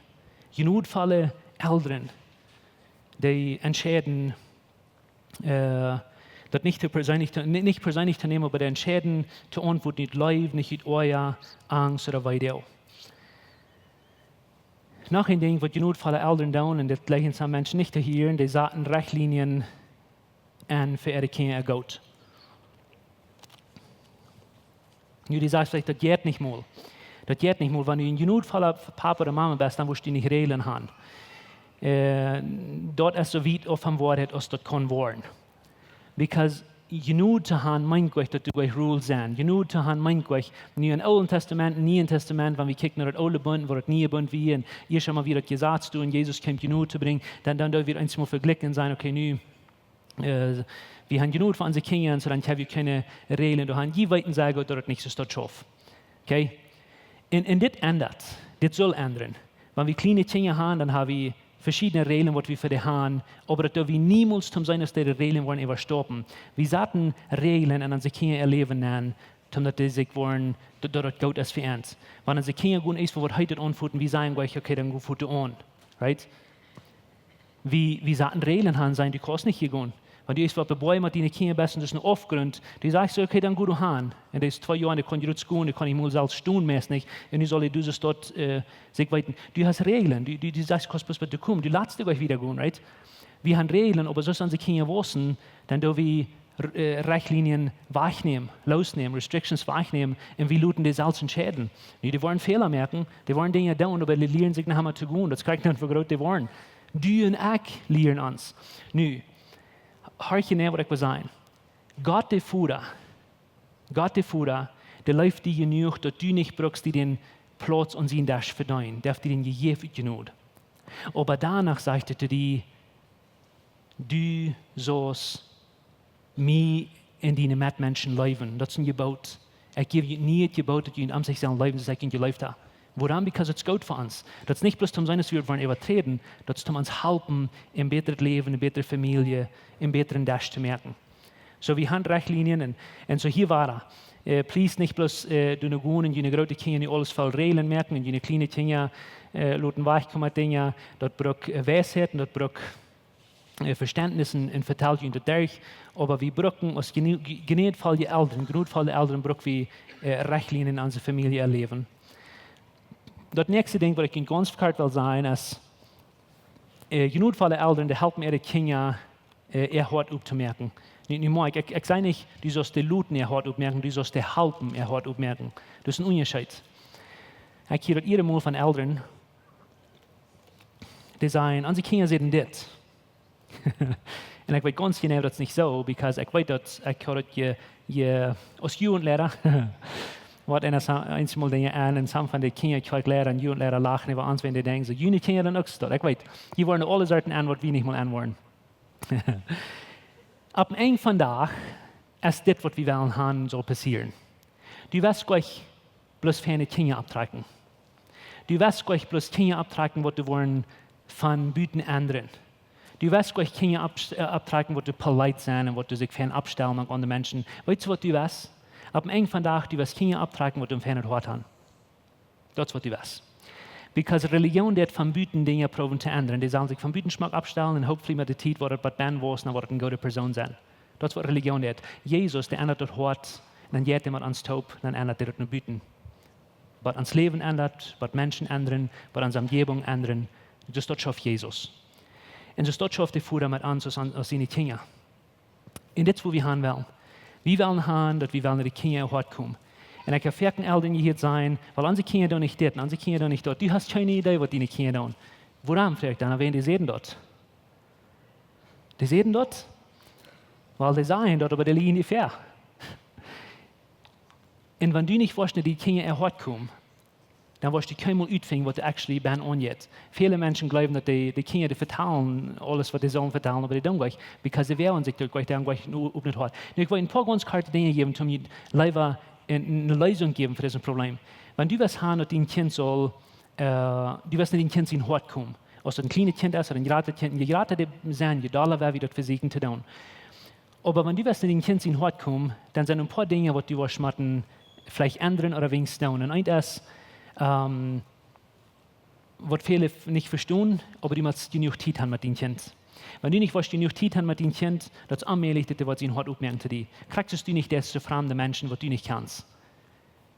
Jnodvolle Elren, dee entscheiden, äh, daut nich to perseenlich to, ni-, nich perseenlich to nämen, oba dee entscheiden to auntwuaden ut Leew, nich ut Oaja, Angst ooda Weedoag. Noch een Dinkj, waut jnodvolle Elren doonen, un dit jleichen sommje Menschen nich to hieren, dee saten Rechtlinjen aun fa äare Kjinja äa Goot. Nu, du sajst veleicht, daut jeit nich mol. Daut jeit nich mol, wan du een jnodvolla Papa ooda Mama best, dan woascht du nich Räajlen han. Äh, daut es soo wiet auf von Woarheit aus daut kaun woaren. Because Jnod to han meent nich, daut du nich rules sent. Jnod to han meent nich, nu em Oolen Tastament, Nieen Tastament, wan wie kjikjen no daut Oole Bunt, woo daut Niee Bunt wia, un ieescht emol wia daut Jesaz doa un Jesus kjeem Jnod to brinjen, dan, dan doo wie eenjemol vejlikjen un sajen, okay, nu, äh, wie han Jnod fa onse Kjinja, un soo dan hab wie kjeene Räajlen doa han. Jie weeten sea goot, daut daut nich soo steit schauft. Okay? Un, un dit endat. Dit saul endren. Wan wie kjliene Kjinja han, dan ha wie veschiedne Räajlen, waut wie fa dee han, oba daut doo wie niemols toom sennen, aus dee de Räajlen woaren äwastaupen. Wie saten Räajlen aun onse Kjinja äa Läwen aun, toom daut dee sikj woaren, daut, daut daut goot es fa an. Wan onse Kjinja gonen eent waut heet aunfoten, wie sajen nich, okay, dan go foten aun. Right? Wie, wie saten Räajlen han, sajen, du kaust nich hia gonen. Wan du eent waut beboajen met diene Kjinja best un daut es een Aufgrunt, du sajst, okay, dan go du han. Un dee es twee Joa, dee kaun jrod gonen, dee kaun nich mol selfst stonen, meist nich. Un nu saul hee dise Staut, äh, sikj weeten. Du hast Räajlen, du, du, du sajst, kaust bloos waut du komen, du latst dee nich wieda gonen, right? Wie han Räajlen, oba soo aus onse Kjinja wausen, dan doo wie, äh, Rechtlinjen wajchnämen, loosnämen, restrictions wajchnämen, un wie loten dee selfst entscheiden. Nu, dee woaren Fäla moaken, dee woaren Dinja doonen, oba dee lieren sikj noch emol to gonen. Daut kjricht dan fa groot dee woaren. Du un ekj lieren ons. Nu, horch nu, waut ekj well sajen. Gott de Voda, Gott de Voda, dee leeft die jenuach, daut du nich brukst die dän Plauz aun sien Desch vedeenen. Dee haft die dän jejäft ut Jnod. Oba doano sajcht hee to die, du saust mie un diene Metmenschen leewen. Daut es een Jeboot. Ekj jäw junt nich daut Jeboot, daut jie junt aun sikj sellen leewen, soo aus ekj junt jeleeft hab. Wuarom? Because daut es goot fa ons. Daut es nich bloos om sienetwäajen äwaträden, daut es om ons halpen, een bätret Läwen, eene bätre Famielje, een bätren Desch to moaken. Soo, wie haben Rechtlinien un, un soo hia wada. Äh, please nich bloos, äh, doonen gonen un june groote Kjinja nu aules voll Reajlen moaken un june kjliene Kjinja, äh, loten wajchkomen met Dinja. Daut brukt, äh, Weisheit un daut brukt, äh, Vestentnis un, un vetalt junt daut derch. Oba wie bruken aus jne-, jnädvolle Elren, jnädvolle Elren bruck wie, äh, Rechtlinien en onse Famielje äa Läwen. Daut näakjste Dinkj, waut ekj junt gaunz kort well sajen, es, äh, jnädvolle Elren, dee halpen äare Kjinja, äh, äa Hoat optomoaken. Nu, nu mau, ekj, ekj, ekj saj nich, du saust dee loten äa Hoat opmoaken, du saust dee halpen äa Hoat opmoaken. Daut es een Unjascheet. Ekj hia daut jieda Mol von Elren, dee sajen, onse Kjinja säden dit. Un ekj weet gaunz jeneiw, daut es nich soo, because ekj weet daut, ekj haud daut je, je, aus Jugendliera, waut eena sa-, eenjemol Dinja aun, un some von de Kjinja, Kjoakjliera un Jugendliera lachen äwa ons, wan dee denkjen, soo, june Kjinja doonen uk daut. Ekj weet, jie woaren aule Sorten aun, waut wie nich mol aun woaren. Opp een Enj von Dach es dit, waut wie wellen haben, saul passieren. Du west nich bloos feine Kjinja opptrakjen. Du west nich bloos Kjinja opptrakjen, waut doa woaren von buten endren. Du west nich Kjinja opp-, äh, opptrakjen, waut doa polite sent un waut doa sikj fein oppstalen mank aundre Menschen. Weetst du, waut du west? Opp een Enj von Dach, du west Kjinja opptrakjen, waut een feinet Hoat haben. Daut es, waut du west. Because Religion deit von buten Dinja proowen to endren. Dee sellen sikj von buten schmock oppstalen un hopefully met de Tiet woat daut waut bennen wausen, dan woat daut eene goode Persoon sennen. Daut es, waut Religion deit. Jesus, dee endat daut Hoat, un dan jeit hee met ons toop, dan endat hee daut no buten. Waut ons Läwen endat, waut Menschen endren, waut onse Omjäwunk endren. Daut es daut Schauft Jesus. Un daut es daut Schauft de Voda met ons aus, aus siene Kjinja. Un dit es, wua wie han wellen. Wie wellen han, daut wie wellen no de Kjinja äa Hoat komen. Un ekj hab foaken Elren jehieet sajen, wiels onse Kjinja doonen nich dit, un onse Kjinja doonen nich daut. Du hast kjeene Idee, waut diene Kjinja doonen. Wuarom, froag ekj dan, wiels dee säden daut. Dee säden daut, wiels dee sajen daut, oba dee lieejen die väa. Un wan du nich woascht no diene Kjinja äa Hoat komen, dan woascht du kjeenmol utfinjen, waut doa actually bennen aunjeit. Väle Menschen jleewen, daut dee, de Kjinja, dee vetalen aules, waut dee sellen vetalen, oba dee doonen nich, because dee woagen sikj doa nich, dee haben nich een o-, opnet Hoat. Nu, ekj well een poa gaunz korte Dinja jäwen, om die leewa eene, eene Leesunk jäwen fa dit Problem. Wan du west han, daut dien Kjint saul, äh, du west no dien Kjint sien Hoat komen. Aus daut een kjlienet Kjint es, ooda een jrata Kjint, je jrata dee sent, je dolla woa wie daut vesieekjen to doonen. Oba wan du west no dien Kjint sien Hoat komen, dan sent een poa Dinja, waut du woascht motten veleicht endren ooda weens doonen. Un eent es, ähm, waut väle f-, nich vestonen, oba du motst jenuach Tiet haben met dien Kjint. Wan du nich woascht jenuach Tiet haben met dien Kjint, daut es onmäajlich, daut dee woat sien Hoat opmoaken to die. Krakjt soo aus du nich deist to framde Menschen, waut du nich kjanst.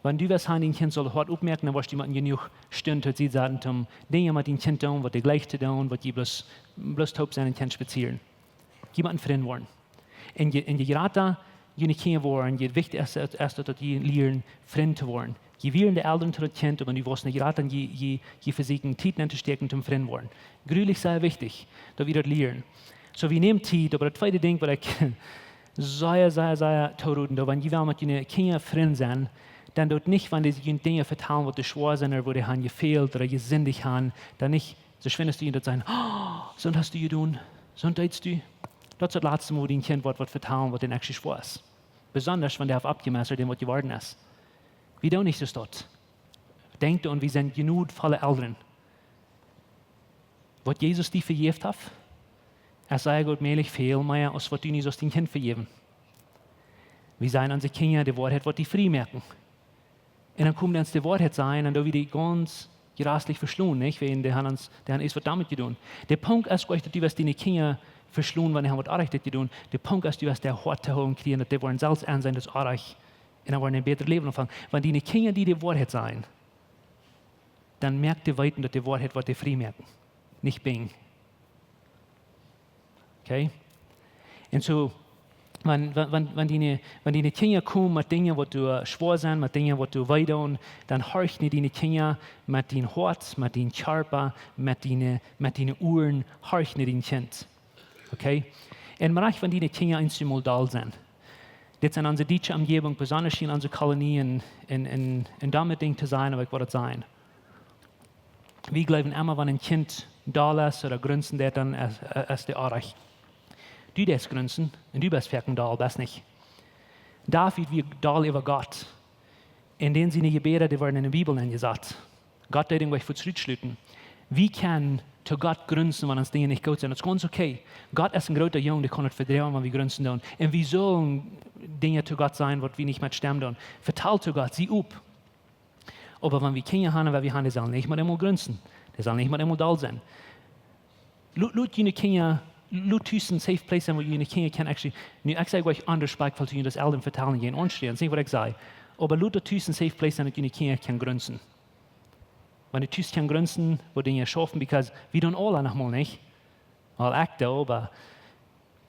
Wan du west han, dien Kjint saul Hoat opmoaken, dan woascht du motten jenuach Stund to Sied saten, om Dinja met dien Kjint doonen, waut dee jleicht to doonen, waut jie bloos, bloos toop sent un kjennen spazieren. Jie motten Frind woaren. Un je, un je jrata june Kjinja woaren, je wichticha es et, es daut, daut jie lieren, Frind to woaren. Je wieren de Elren to daut Kjint, oba du woascht nich jrata, je, je, je vesieekjen Tiet nenn to stäakjen, om Frind woaren. Grulich sea wichtich, daut wie daut lieren. Soo, wie nämen Tiet, oba daut tweede Dinkj, waut ekj sea, sea, sea toroden doo, wan jie wellen met june Kjinja Frind sennen, dan doot nich, wan dee junt Dinja vetalen, waut dee schwoa sent, ooda wua dee han jefält ooda jesindicht han, dan nich soo schwind aus dee daut sajen, oh, soo hast du jedonen, soo deetst du. Daut es daut latste Mol, wua dien Kjint woat waut vetalen, waut dän actually schwoa es. Besonda, wan dee haft aufjemestat, dän waut jeworden es. Wie doonen nich soo daut. Denkj doaraun, wie sent jnodvolle Elren. Waut Jesus die vejäft haft, es sea goot mäajlich väl mea, aus waut du nich saust dien Kjint vejäwen. Wie sajen onse Kjinja, de Woarheit woat die frie moaken. Un dan komen dee ons de Woarheit sajen, un dan wie dee gaunz jraslich veschlonen, nich? Wäajen dee han ons, dee han eent waut doamet jedonen. De Punkt es nich, daut du west diene Kjinja veschlonen, wan dee han waut Oajch jedonen. De Punkt es, du west dee Hoat to hoolen kjrieen, daut dee woaren selfst enseenen, daut es oajch. Un dan woaren dee een bätret Läwen aunfangen. Wan diene Kjinja die de Woarheit sajen, dan moak dee weeten, daut de Woarheit woat die frie moaken. Nich binjen. Okay? Un soo, wan, wan, wan, wan diene, wan diene Kjinja komen met Dinja, waut doa schwoa sent, met Dinja, waut doa wee doonen, dan horch no diene Kjinja met dien Hoat, met dien Kjarpa, met diene, met diene Uaren, horch no dien Kjint. Okay? Un mau wan diene Kjinja eensjemol doll sent. Dit es en onse dietsche Omjäwunk, besonda hia en onse Kolonie, en, en, en, en domme Dinkj to sajen, oba ekj well daut sajen. Wie jleewen emma, wan een Kjint doll es ooda grunzen deit, dan es, es dee oajch. Du deist grunzen un du best foaken doll, best nich. David wia doll äwa Gott. Un dän siene Jebäda, dee worden enne Bibel enjesat. Gott deed am nich fa trigj schluten. Wie kjennen to Gott grunzen, wan ons Dinja nich goot sent. Daut es gaunz okay. Gott es een groota Jung, dee kaun daut vedroagen, wan wie grunzen doonen. Un wie sellen Dinja to Gott sajen, waut wie nich met stemmen doonen. Vetal to Gott, sie op. Oba wan wie Kjinja haben, wan wie haben, dee sellen nich mau emol grunzen. Dee sellen nich mau emol doll sennen. Lot, lot june Kjinja, lot tus een safe place sennen, wua june Kjinja kjennen actually, nu, ekj saj uk aun respectful to june, daut Elren vetalen, jie aunschrieen, daut es nich waut ekj saj. Oba lot daut tus een safe place sennen, daut june Kjinja kjennen grunzen. Wan dee tus kjennen grunzen, woat Dinja schaufen, because wie doonen aula noch mol nich. Well, ekj doo, oba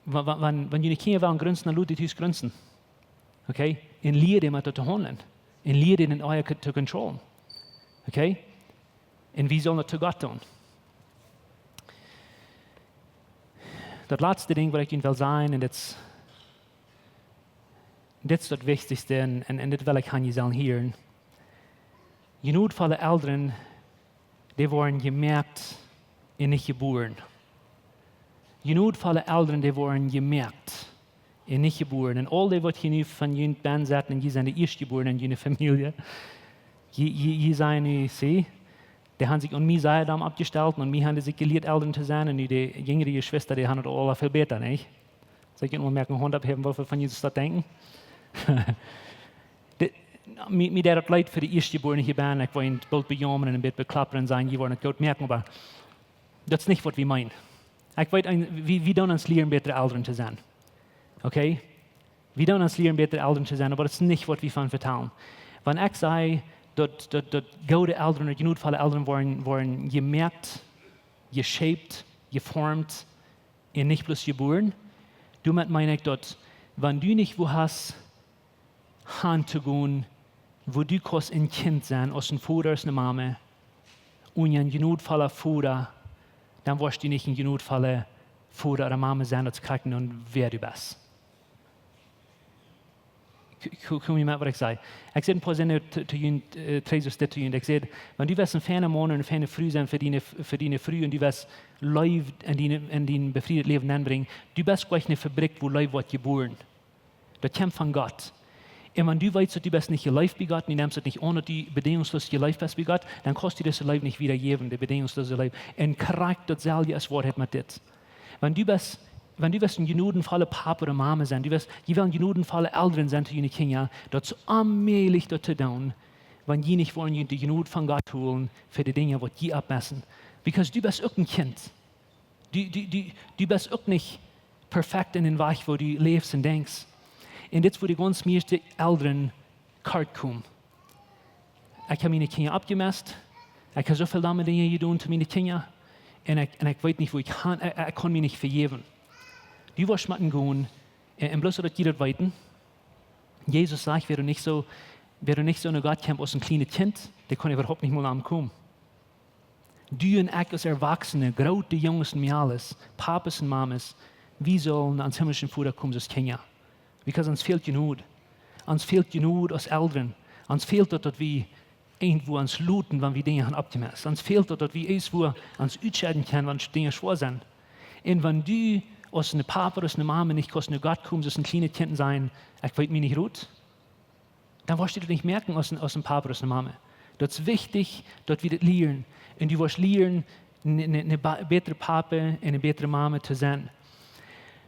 wa-, wa-, wan, wan june Kjinja wellen grunzen, dan lot dee tus grunzen. Okay? Un lia dee met daut to haundlen. Un lia dee dän Oaja to controllen. Okay? Un wie sellen daut to Gott doonen. Daut latste Dinkj, waut ekj junt well sajen, un dit es, dit es daut Wichtichste, un, un, un dit well ekj aun junt sajen hia. Jnodvolle Elren, dee woaren jemoakt un nich jebuaren. Jnodvolle Elren, dee woaren jemoakt un nich jebuaren. Un aul dee, waut hia nu von junt bennen sent, un jie sent de Ieeschtjebuarne en june Famielje. Jie, jie, jie sent nu, see, dee haben sikj aun mie sea domm oppjestalt, un mie haben sikj jelieet, Elren to sennen, un nu de jinjre Jeschwista, dee haben daut aula väl bäta, nich? Saj ekj mau, moakt ne Haunt opphäwen, woo väl von junt daut denkjen. De, mie, mie deit daut leet fa de Ieeschtjebuarne hia bennen, ekj well an boolt bejaumren un een bät beklappren sennen, jie woaren daut goot moaken, oba daut es nich, waut wie meenen. Ekj weet, een, wie, wie doonen ons lieren, bätre Elren to sennen. Okay? Wie doonen ons lieren, bätre Elren to sennen, oba daut es nich, waut wie von vetalen. Wan ekj saj, daut, daut, daut goode Elren, daut jnodvolle Elren woaren, woaren jemoakt, jeshaped, jeformt, un nich bloos jebuaren, doamet meen ekj, daut wan du nich wua hast han to gonen, wua du kaust een Kjint sennen, aus een Voda, aus eene Mame, un een jnodvolla Voda, dan woascht du nich een jnodvolla Voda ooda Mame sennen, daut es krakjt dan, wäa du best. Ko-, ko-, kom jie met, waut ekj saj? Ekj säd een poa Sinnen to, to junt, äh, trigj, soo dit to junt. Ekj säd, wan du west een feina Maun un eene feine Fru sennen fa diene, fa diene Fru, un du west Leew en diene, en dien befriedet Läwen nenbrinjen, du best nich eene Fabrikj, wua Leew woat jebuaren. Daut kjemt von Gott. Un wan du weetst, daut du best nich jeleeft bie Gott, un du nemst daut nich aun, daut du bedinjungsloos jeleeft best bie Gott, dan kaust du dise Leew nich wadajäwen, de bedinjungsloose Leew. Un krakjt daut selwje es Woarheit met dit. Wan du best, wan du west een jnodenvolla Papa ooda Mame sennen, du west, jie wellen jnodenvolle Elren sennen to june Kjinja, daut es onmäajlich daut to doonen, wan jie nich woaren junt de Jnod von Gott holen fa de Dinja, waut jie oppmoaken. Because du best uk een Kjint. Du, du, du, du best uk nich perfekt en dän Wajch, woo du läfst un denkjst. Un dit es, wua de gaunz mieeschte Elren kort komen. Ekj hab miene Kjinja oppjemoakt. Ekj hab soo väl domme Dinja jedonen to miene Kjinja. Un ekj, un ekj weet nich, woo ekj kaun, ekj, ekj kaun mie nich vejäwen. Du woascht motten gonen, un, un bloos daut jie daut weeten. Jesus sajcht, wäa nich soo, wäa nich soo no Gott kjemt aus een kjlienet Kjint, dee kaun äwahaupt nich mol aunkomen. Du un ekj aus Erwachsene, groote Junges un Mejales, Papas un Mames, wie sellen aun dän himmlischen Voda komen aus Kjinja. Because ons fält Jnod. Ons fält Jnod aus Elren. Ons fält daut, daut wie irjentwua ons loten, wan wie Dinja haben oppjemoakt. Ons fält daut, daut wie irjentwua ons utschedden kjennen, wan Dinja schwoa sent. Un wan du aus een Papa, aus eene Mame nich kaust no Gott komen, aus een kjlienet Kjint sennen, ekj weet mie nich rut, dan woascht du daut nich moaken aus een, aus een Papa, aus eene Mame. Daut es wichtich, daut wie daut lieren. Un du woascht lieren, ne, ne, ne ba-, bätre Papa un ne bätre Mame to sennen.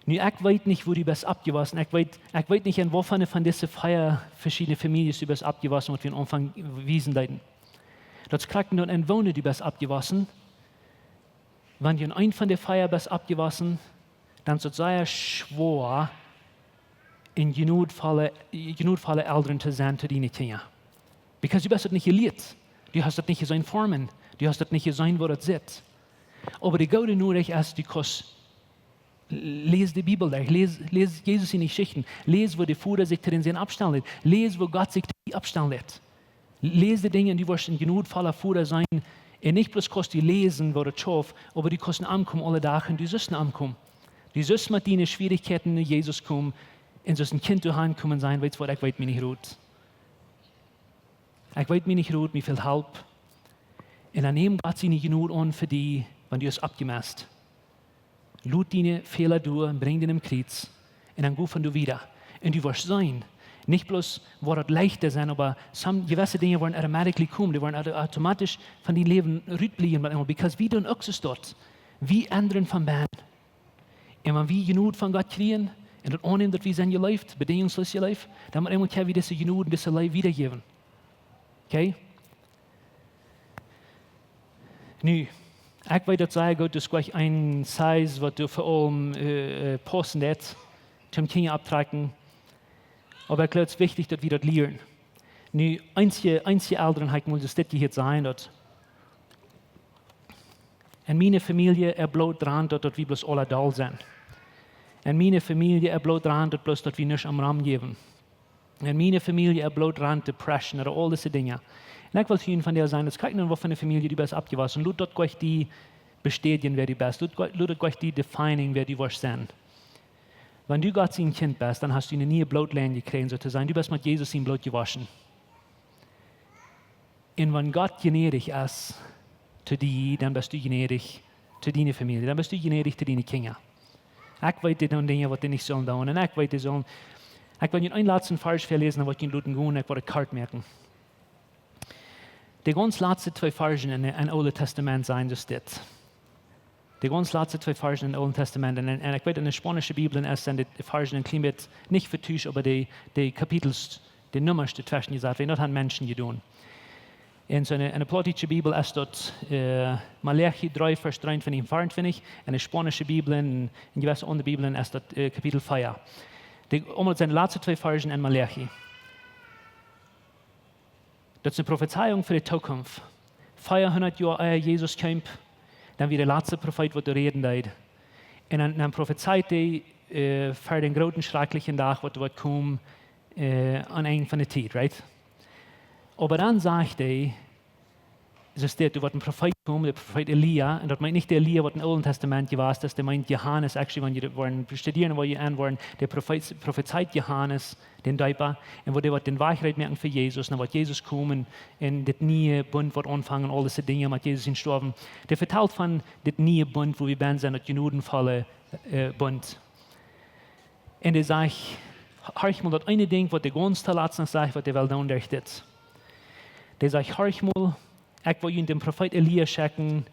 Nu, ekj weet nich, wua du best oppjewossen. Ekj weet, ekj weet nich, en woone von dise vea veschiedne Famieljes du best oppjewossen, waut wie aum Aunfank wiesen deeden. Daut es krakjt dan, en woone du best oppjewossen. Wan du en eent von de vea best oppjewossen, dan es daut sea schwoa, een jnodvolle, jnodvolle Elren to sennen to diene Kjinja. Because du best daut nich jelieet. Du hast daut nich jeseenen formen. Du hast daut nich jeseenen, woo daut sitt. Oba de goode Norecht es, du kaust, läs de Bibel derch, läs, läs Jesus siene Jeschichten, läs, woo de Voda sikj to dän Sän oppstalen lat, läs, woo Gott sikj to die oppstalen lat. Läs de Dinja un du woascht een jnodvolla Voda sennen. Un nich bloos kaust du läsen, woo daut schauft, oba du kaust no am komen aule Doag un du sust no am komen. Du sust met diene Schwierichkjeiten no Jesus komen un sust een Kjint doahan komen sennen, weetst waut, ekj weet mie nich rut. Ekj weet mie nich rut, mie fält Help. Un dan nemm Gott siene Jnod aun fa die, wan du hast oppjemoakt. Lot diene Fäla doa un brinj dee aum Kjriez. Un dan go von doa wieda. Un du woascht seenen, Nich bloos woat daut leichta sennen, oba some jewesse Dinja woaren automatically komen, dee woaren auto-, automatisch von dien Läwen rutbliewen met eemol, because wie doonen uk soo daut. Wie endren von bennen. Un wan wie Jnod von Gott kjrieen un daut aunnämen, daut wie sent jeleeft, bedinjungsloos jeleeft, dan met eemol kjenn wie dise Jnod un dise Leew wiedajäwen. Okay? Nu, ekj weet daut sea goot, daut es jlikj een size waut doa fa aulem, äh, äh, paussen deit, toom Kjinja opptrakjen. Oba ekj jleew, daut es wichtich, daut wie daut lieren. Nu, eenje, eenje Elren ha ekj mol daut dit jehieet sajen, daut en miene Famielje es bloos doaraun, daut, daut wie bloos aula doll sent. En miene Famielje es bloos doaraun, daut bloos, daut wie nuscht om Rom jäwen. En miene Famielje es bloos doaraun, depression, ooda aul dise Dinja. Un ekj well hia vondoag sajen, daut kjikj no waut fa eene Famielje du best oppjewossen. Lot daut jlikj die bestädjen, wäa du best. Lot jlikj, lot daut jlikj die defining, wäa du woascht sennen. Wan du Gott sien Kjint best, dan hast du eene niee Bloodline jekjräajen, soo to sajen. Du best met Jesus sien Bloot jewoschen. Un wan Gott jnädich es to die, dan best du jnädich to diene Famielje. Dan best du jnädich to diene Kjinja. Ekj weet, dee doonen Dinja, waut dee nich sellen doonen. Un ekj weet, dee sellen, ekj well junt een latsten Varsch väaläsen, dan woa ekj junt loten gonen, ekj woa daut kort moaken. De gaunz latste twee Varschen en, en Oole Tastament sent soo dit. De gaunz latste twee Varschen em Oolen Tastament. Un, un, un ekj weet, en de spaunische Bibel es, sent de Varschen een kjlien bät nich vetuscht, oba de, de Kapitels, de Nummasch, de tweschen jesat, wiels daut han Menschen jedonen. En soo eene, eene plautdietsche Bibel es daut, äh, Maleachi dree, Varsch dreeuntwintich un veauntwintich. En de spaunische Bibel, en, en jewesse aundre Bibel es daut, äh, Kapitel vea. De, om daut sent de latste twee Varschen en Maleachi. Daut es eene Profezeiunk fa de Tookunft. Veahundat Joa ea Jesus kjeem, dan wia de latste Profeet, waut doa räden deed. Un dan, dan profezeit hee, äh, fa dän grooten, schrakjlichen Dach, waut, waut woat komen, äh, aum Enj von de Tiet, right? Oba dan sajcht hee, soo steit, doa woat een Profeet komen, de Profeet Elia, un daut meent nich de Elia, waut em Oolen Tastament jewast es, daut meent Johanes, actually, wan jie daut woaren studieren, wua jie aun woaren, de Profeet, Profeet Johanes, dän Deepa, un woo dee woat dän Wajch reed moaken fa Jesus, un dan woat Jesus komen, un dit niee Bunt woat aunfangen, aul dise Dinja met Jesus sien Stoawen. Dee vetalt von dit niee Bunt, wua wie bennen sent, daut jnodenvolle, äh, Bunt. Un dee sajcht, horch mol, daut eene Dinkj, waut dee gaunz toolatst sajcht, waut dee well doonen, derch dit. Dee sajcht, horch mol, ekj well junt dän Profeet Elia schekjen,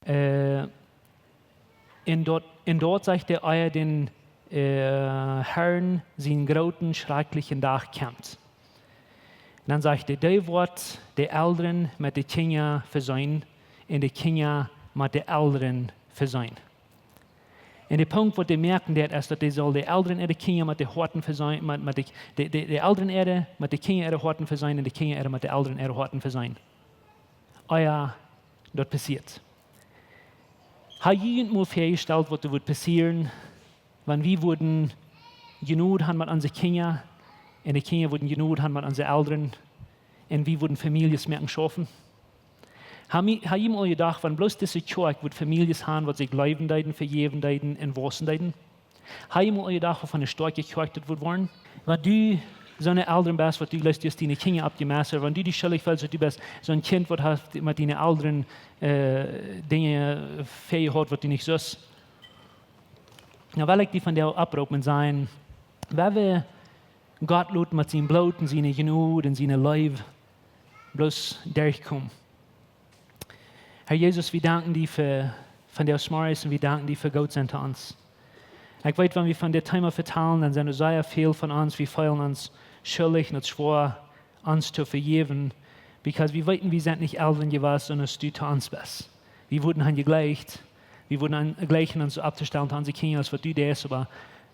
äh, un daut, un daut sajcht hee, ea dän, äh, Herrn sien grooten, schrakjlichen Dach kjemt. Un dan sajcht hee, dee woat de Elren met de Kjinja veseenen, un de Kjinja met de Elren veseenen. Un de Punkt, waut dee moaken deit, es, daut dee sell de Elren äare Kjinja met de Hoaten veseenen, met, met de, de, de, de Elren äare met de Kjinja äare Hoaten veseenen, un de Kjinja äare met de Elren äare Hoaten veseenen. Ea daut passieet. Ha jie junt mol väajestalt, waut doa wudd passieren, wan wie wudden Jnod han met onse Kjinja, un de Kjinja wudden Jnod han met onse Elren, un wie wudden Famieljes moaken schaufen? Ha mie-, ha jie mol jedocht, wan bloos dise Kjoakj wudd Famieljes han, waut sikj leewen deeden, vejäwen deeden un waussen deeden? Ha jie mol jedocht, waut fa eene stoakje Kjoakj daut wudd woaren? Wan du soone Elren best, waut du jleefst, du hast diene Kjinja oppjemesst, wan du die schuldich feelst, daut du best soon Kjint, waut haft met diene Elren, äh, Dinja vejehaut, waut du nich sust. Nu well ekj die vondoag opproopen un sajen, wan wie Gott loten met sien Bloot un siene Jnod un siene Leew bloos derchkomen. Herr Jesus, wie danken die fa, fa dise Morjes un wie danken die fa goot sennen to ons. Ekj weet, wan wie von dit Thema vetalen, dan sent doa sea väl von ons, wie feelen ons schuldich un daut schwoa, ons to vejäwen, because wie weeten, wie sent nich Elren jewast, sonda du to ons best. Wie wudden han jejlikjt, wie wudden han jejlikjt ons soo opptostalen to onse Kjinja, aus waut du deist, oba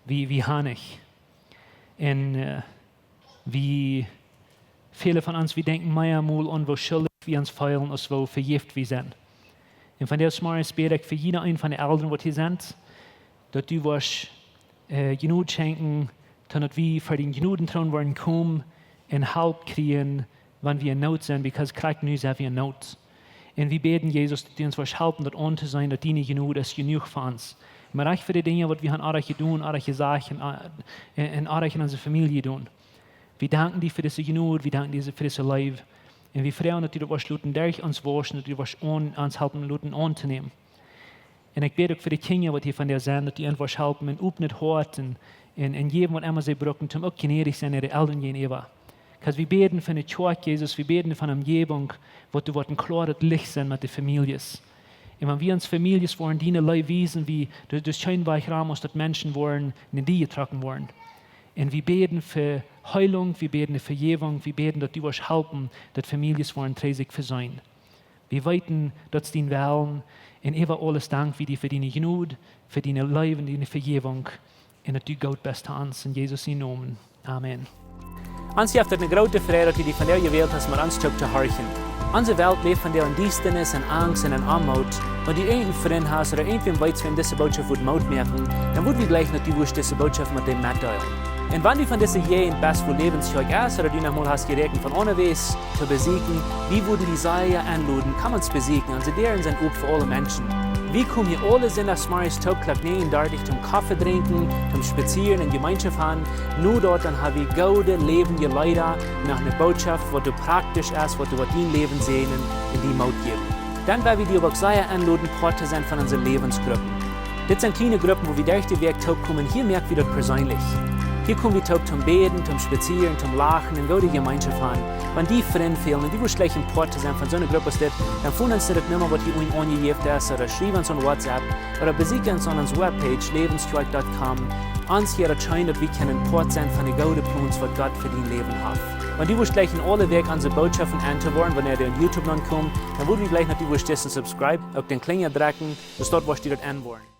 wie, wie han nich. Un, äh, wie, väle von ons, wie denkjen mea mol aun, woo schuldich wie ons feelen, aus woo vejäft wie sent. Un von dise Morjes bäd ekj fa jieda een von de Elren, waut hia sent, daut du woascht, äh, Jnod schenkjen, daut wie ver dän Jnodentroon woaren komen un Help kjrieen, wan wie en Noot sent, because krakjt nu sent wie en Noot. Un wie bäden, Jesus, daut du ons woascht halpen, daut auntoseenen, daut diene Jnod es jenuach fa ons. Oba uk fa de Dinja, waut wie han oajch jedonen, oajch jesajcht un, äh, un oajch en onse Famielje jedonen. Wie danken die fa dise Jnod, wie danken die fa dise Leew. Un wie froagen, daut du daut woascht loten derch ons wauschen, daut du woascht aun-, ons halpen loten auntonämen. Un ekj bäd uk fa de Kjinja, waut hia vondoag sent, daut du an woascht halpen, een opnet Hoat un, Un, un jäwen waut emma see brucken, toom uk jnädich sennen äare Elren jäajenäwa. Because wie bäden fa ne Kjoakj, Jesus, wie bäden fa ne Omjäwunk, waut doa woat een kloaret Licht sennen met de Famieljes. Un wan wie ons Famieljes woaren diene Leew wiesen, wie, du, du hast kjeen Wajch rom, aus daut Menschen woaren, no die jetrocken woaren. Un wie bäden fa Heilunk, wie bäden fa Vejäwunk, wie bäden, daut du woascht halpen, daut Famieljes woaren trigj sikj veseenen. Wie weeten, daut es dien Wellen. Un äwa aules dank wie die fa diene Jnod, fa diene Leew un diene Vejäwunk. Un daut du goot best to ons. En Jesus sienen Nomen. Amen. Ons jeft et ne groote Freid, daut du die vondoag jewält hast, met ons toop to horchen. Onse Welt läft vondoag en Diestanis, en Angst un en Oamoot. Wan du irjent een Frint hast ooda irjentwäm weetst, wäm dise Bootschoft wudd Moot moaken, dan wudd wie jleichen, daut du wurscht dise Bootschoft met däm metdeelen. Un wan du von dise Jäajent best, wua Läwens Kjoakj es, ooda du noch mol hast jeräakjent von aundawäajes to besieekjen, wie wudden die sea enloden, komm ons besieekjen. Onse Däaren sent op fa aule Menschen. Wie komen hia aule Sindachsmorjes toop Klock näajen dartich toom Koffe drinkjen, toom spazieren un Jemeenschoft han. No daut dan ha wie goode läwendje Leeda, noch ne Bootschoft, waut doa praktisch es, waut doa woat dien Läwen säajnen un die Moot jäwen. Dan well wie die oba uk sea enloden, Poat to sennen von onse Läwensgruppen. Dit sent kjliene Gruppen, wua wie derch de Wäakj toop komen. Hia moak wie daut perseenlich. Hia kom wie toop toom bäden, toom spazieren, toom lachen un goode Jemeenschoft han. Wan die Frind fälen un du wurscht jleichen Poat to sennen von soone Grupp aus dit, dan foon ons no de Numma, waut hia unjen aunjejäft es, ooda schriew ons aun WhatsApp, ooda besieekj ons aun onse Webpage, läwenskjoakj dot com. Ons jeit et scheen, daut wie kjennen Poat sennen von de goode Plons, waut Gott fa dien Läwen haft. Wan du wurscht jleichen aule Wäakj onse Bootschoften enn to woaren, wanea dee aun YouTube nopp komen, dan wudd wie jleichen, daut du wurscht disen subscribe, uk dän Kjlinja drekjen, soo daut du wurscht daut enn woaren.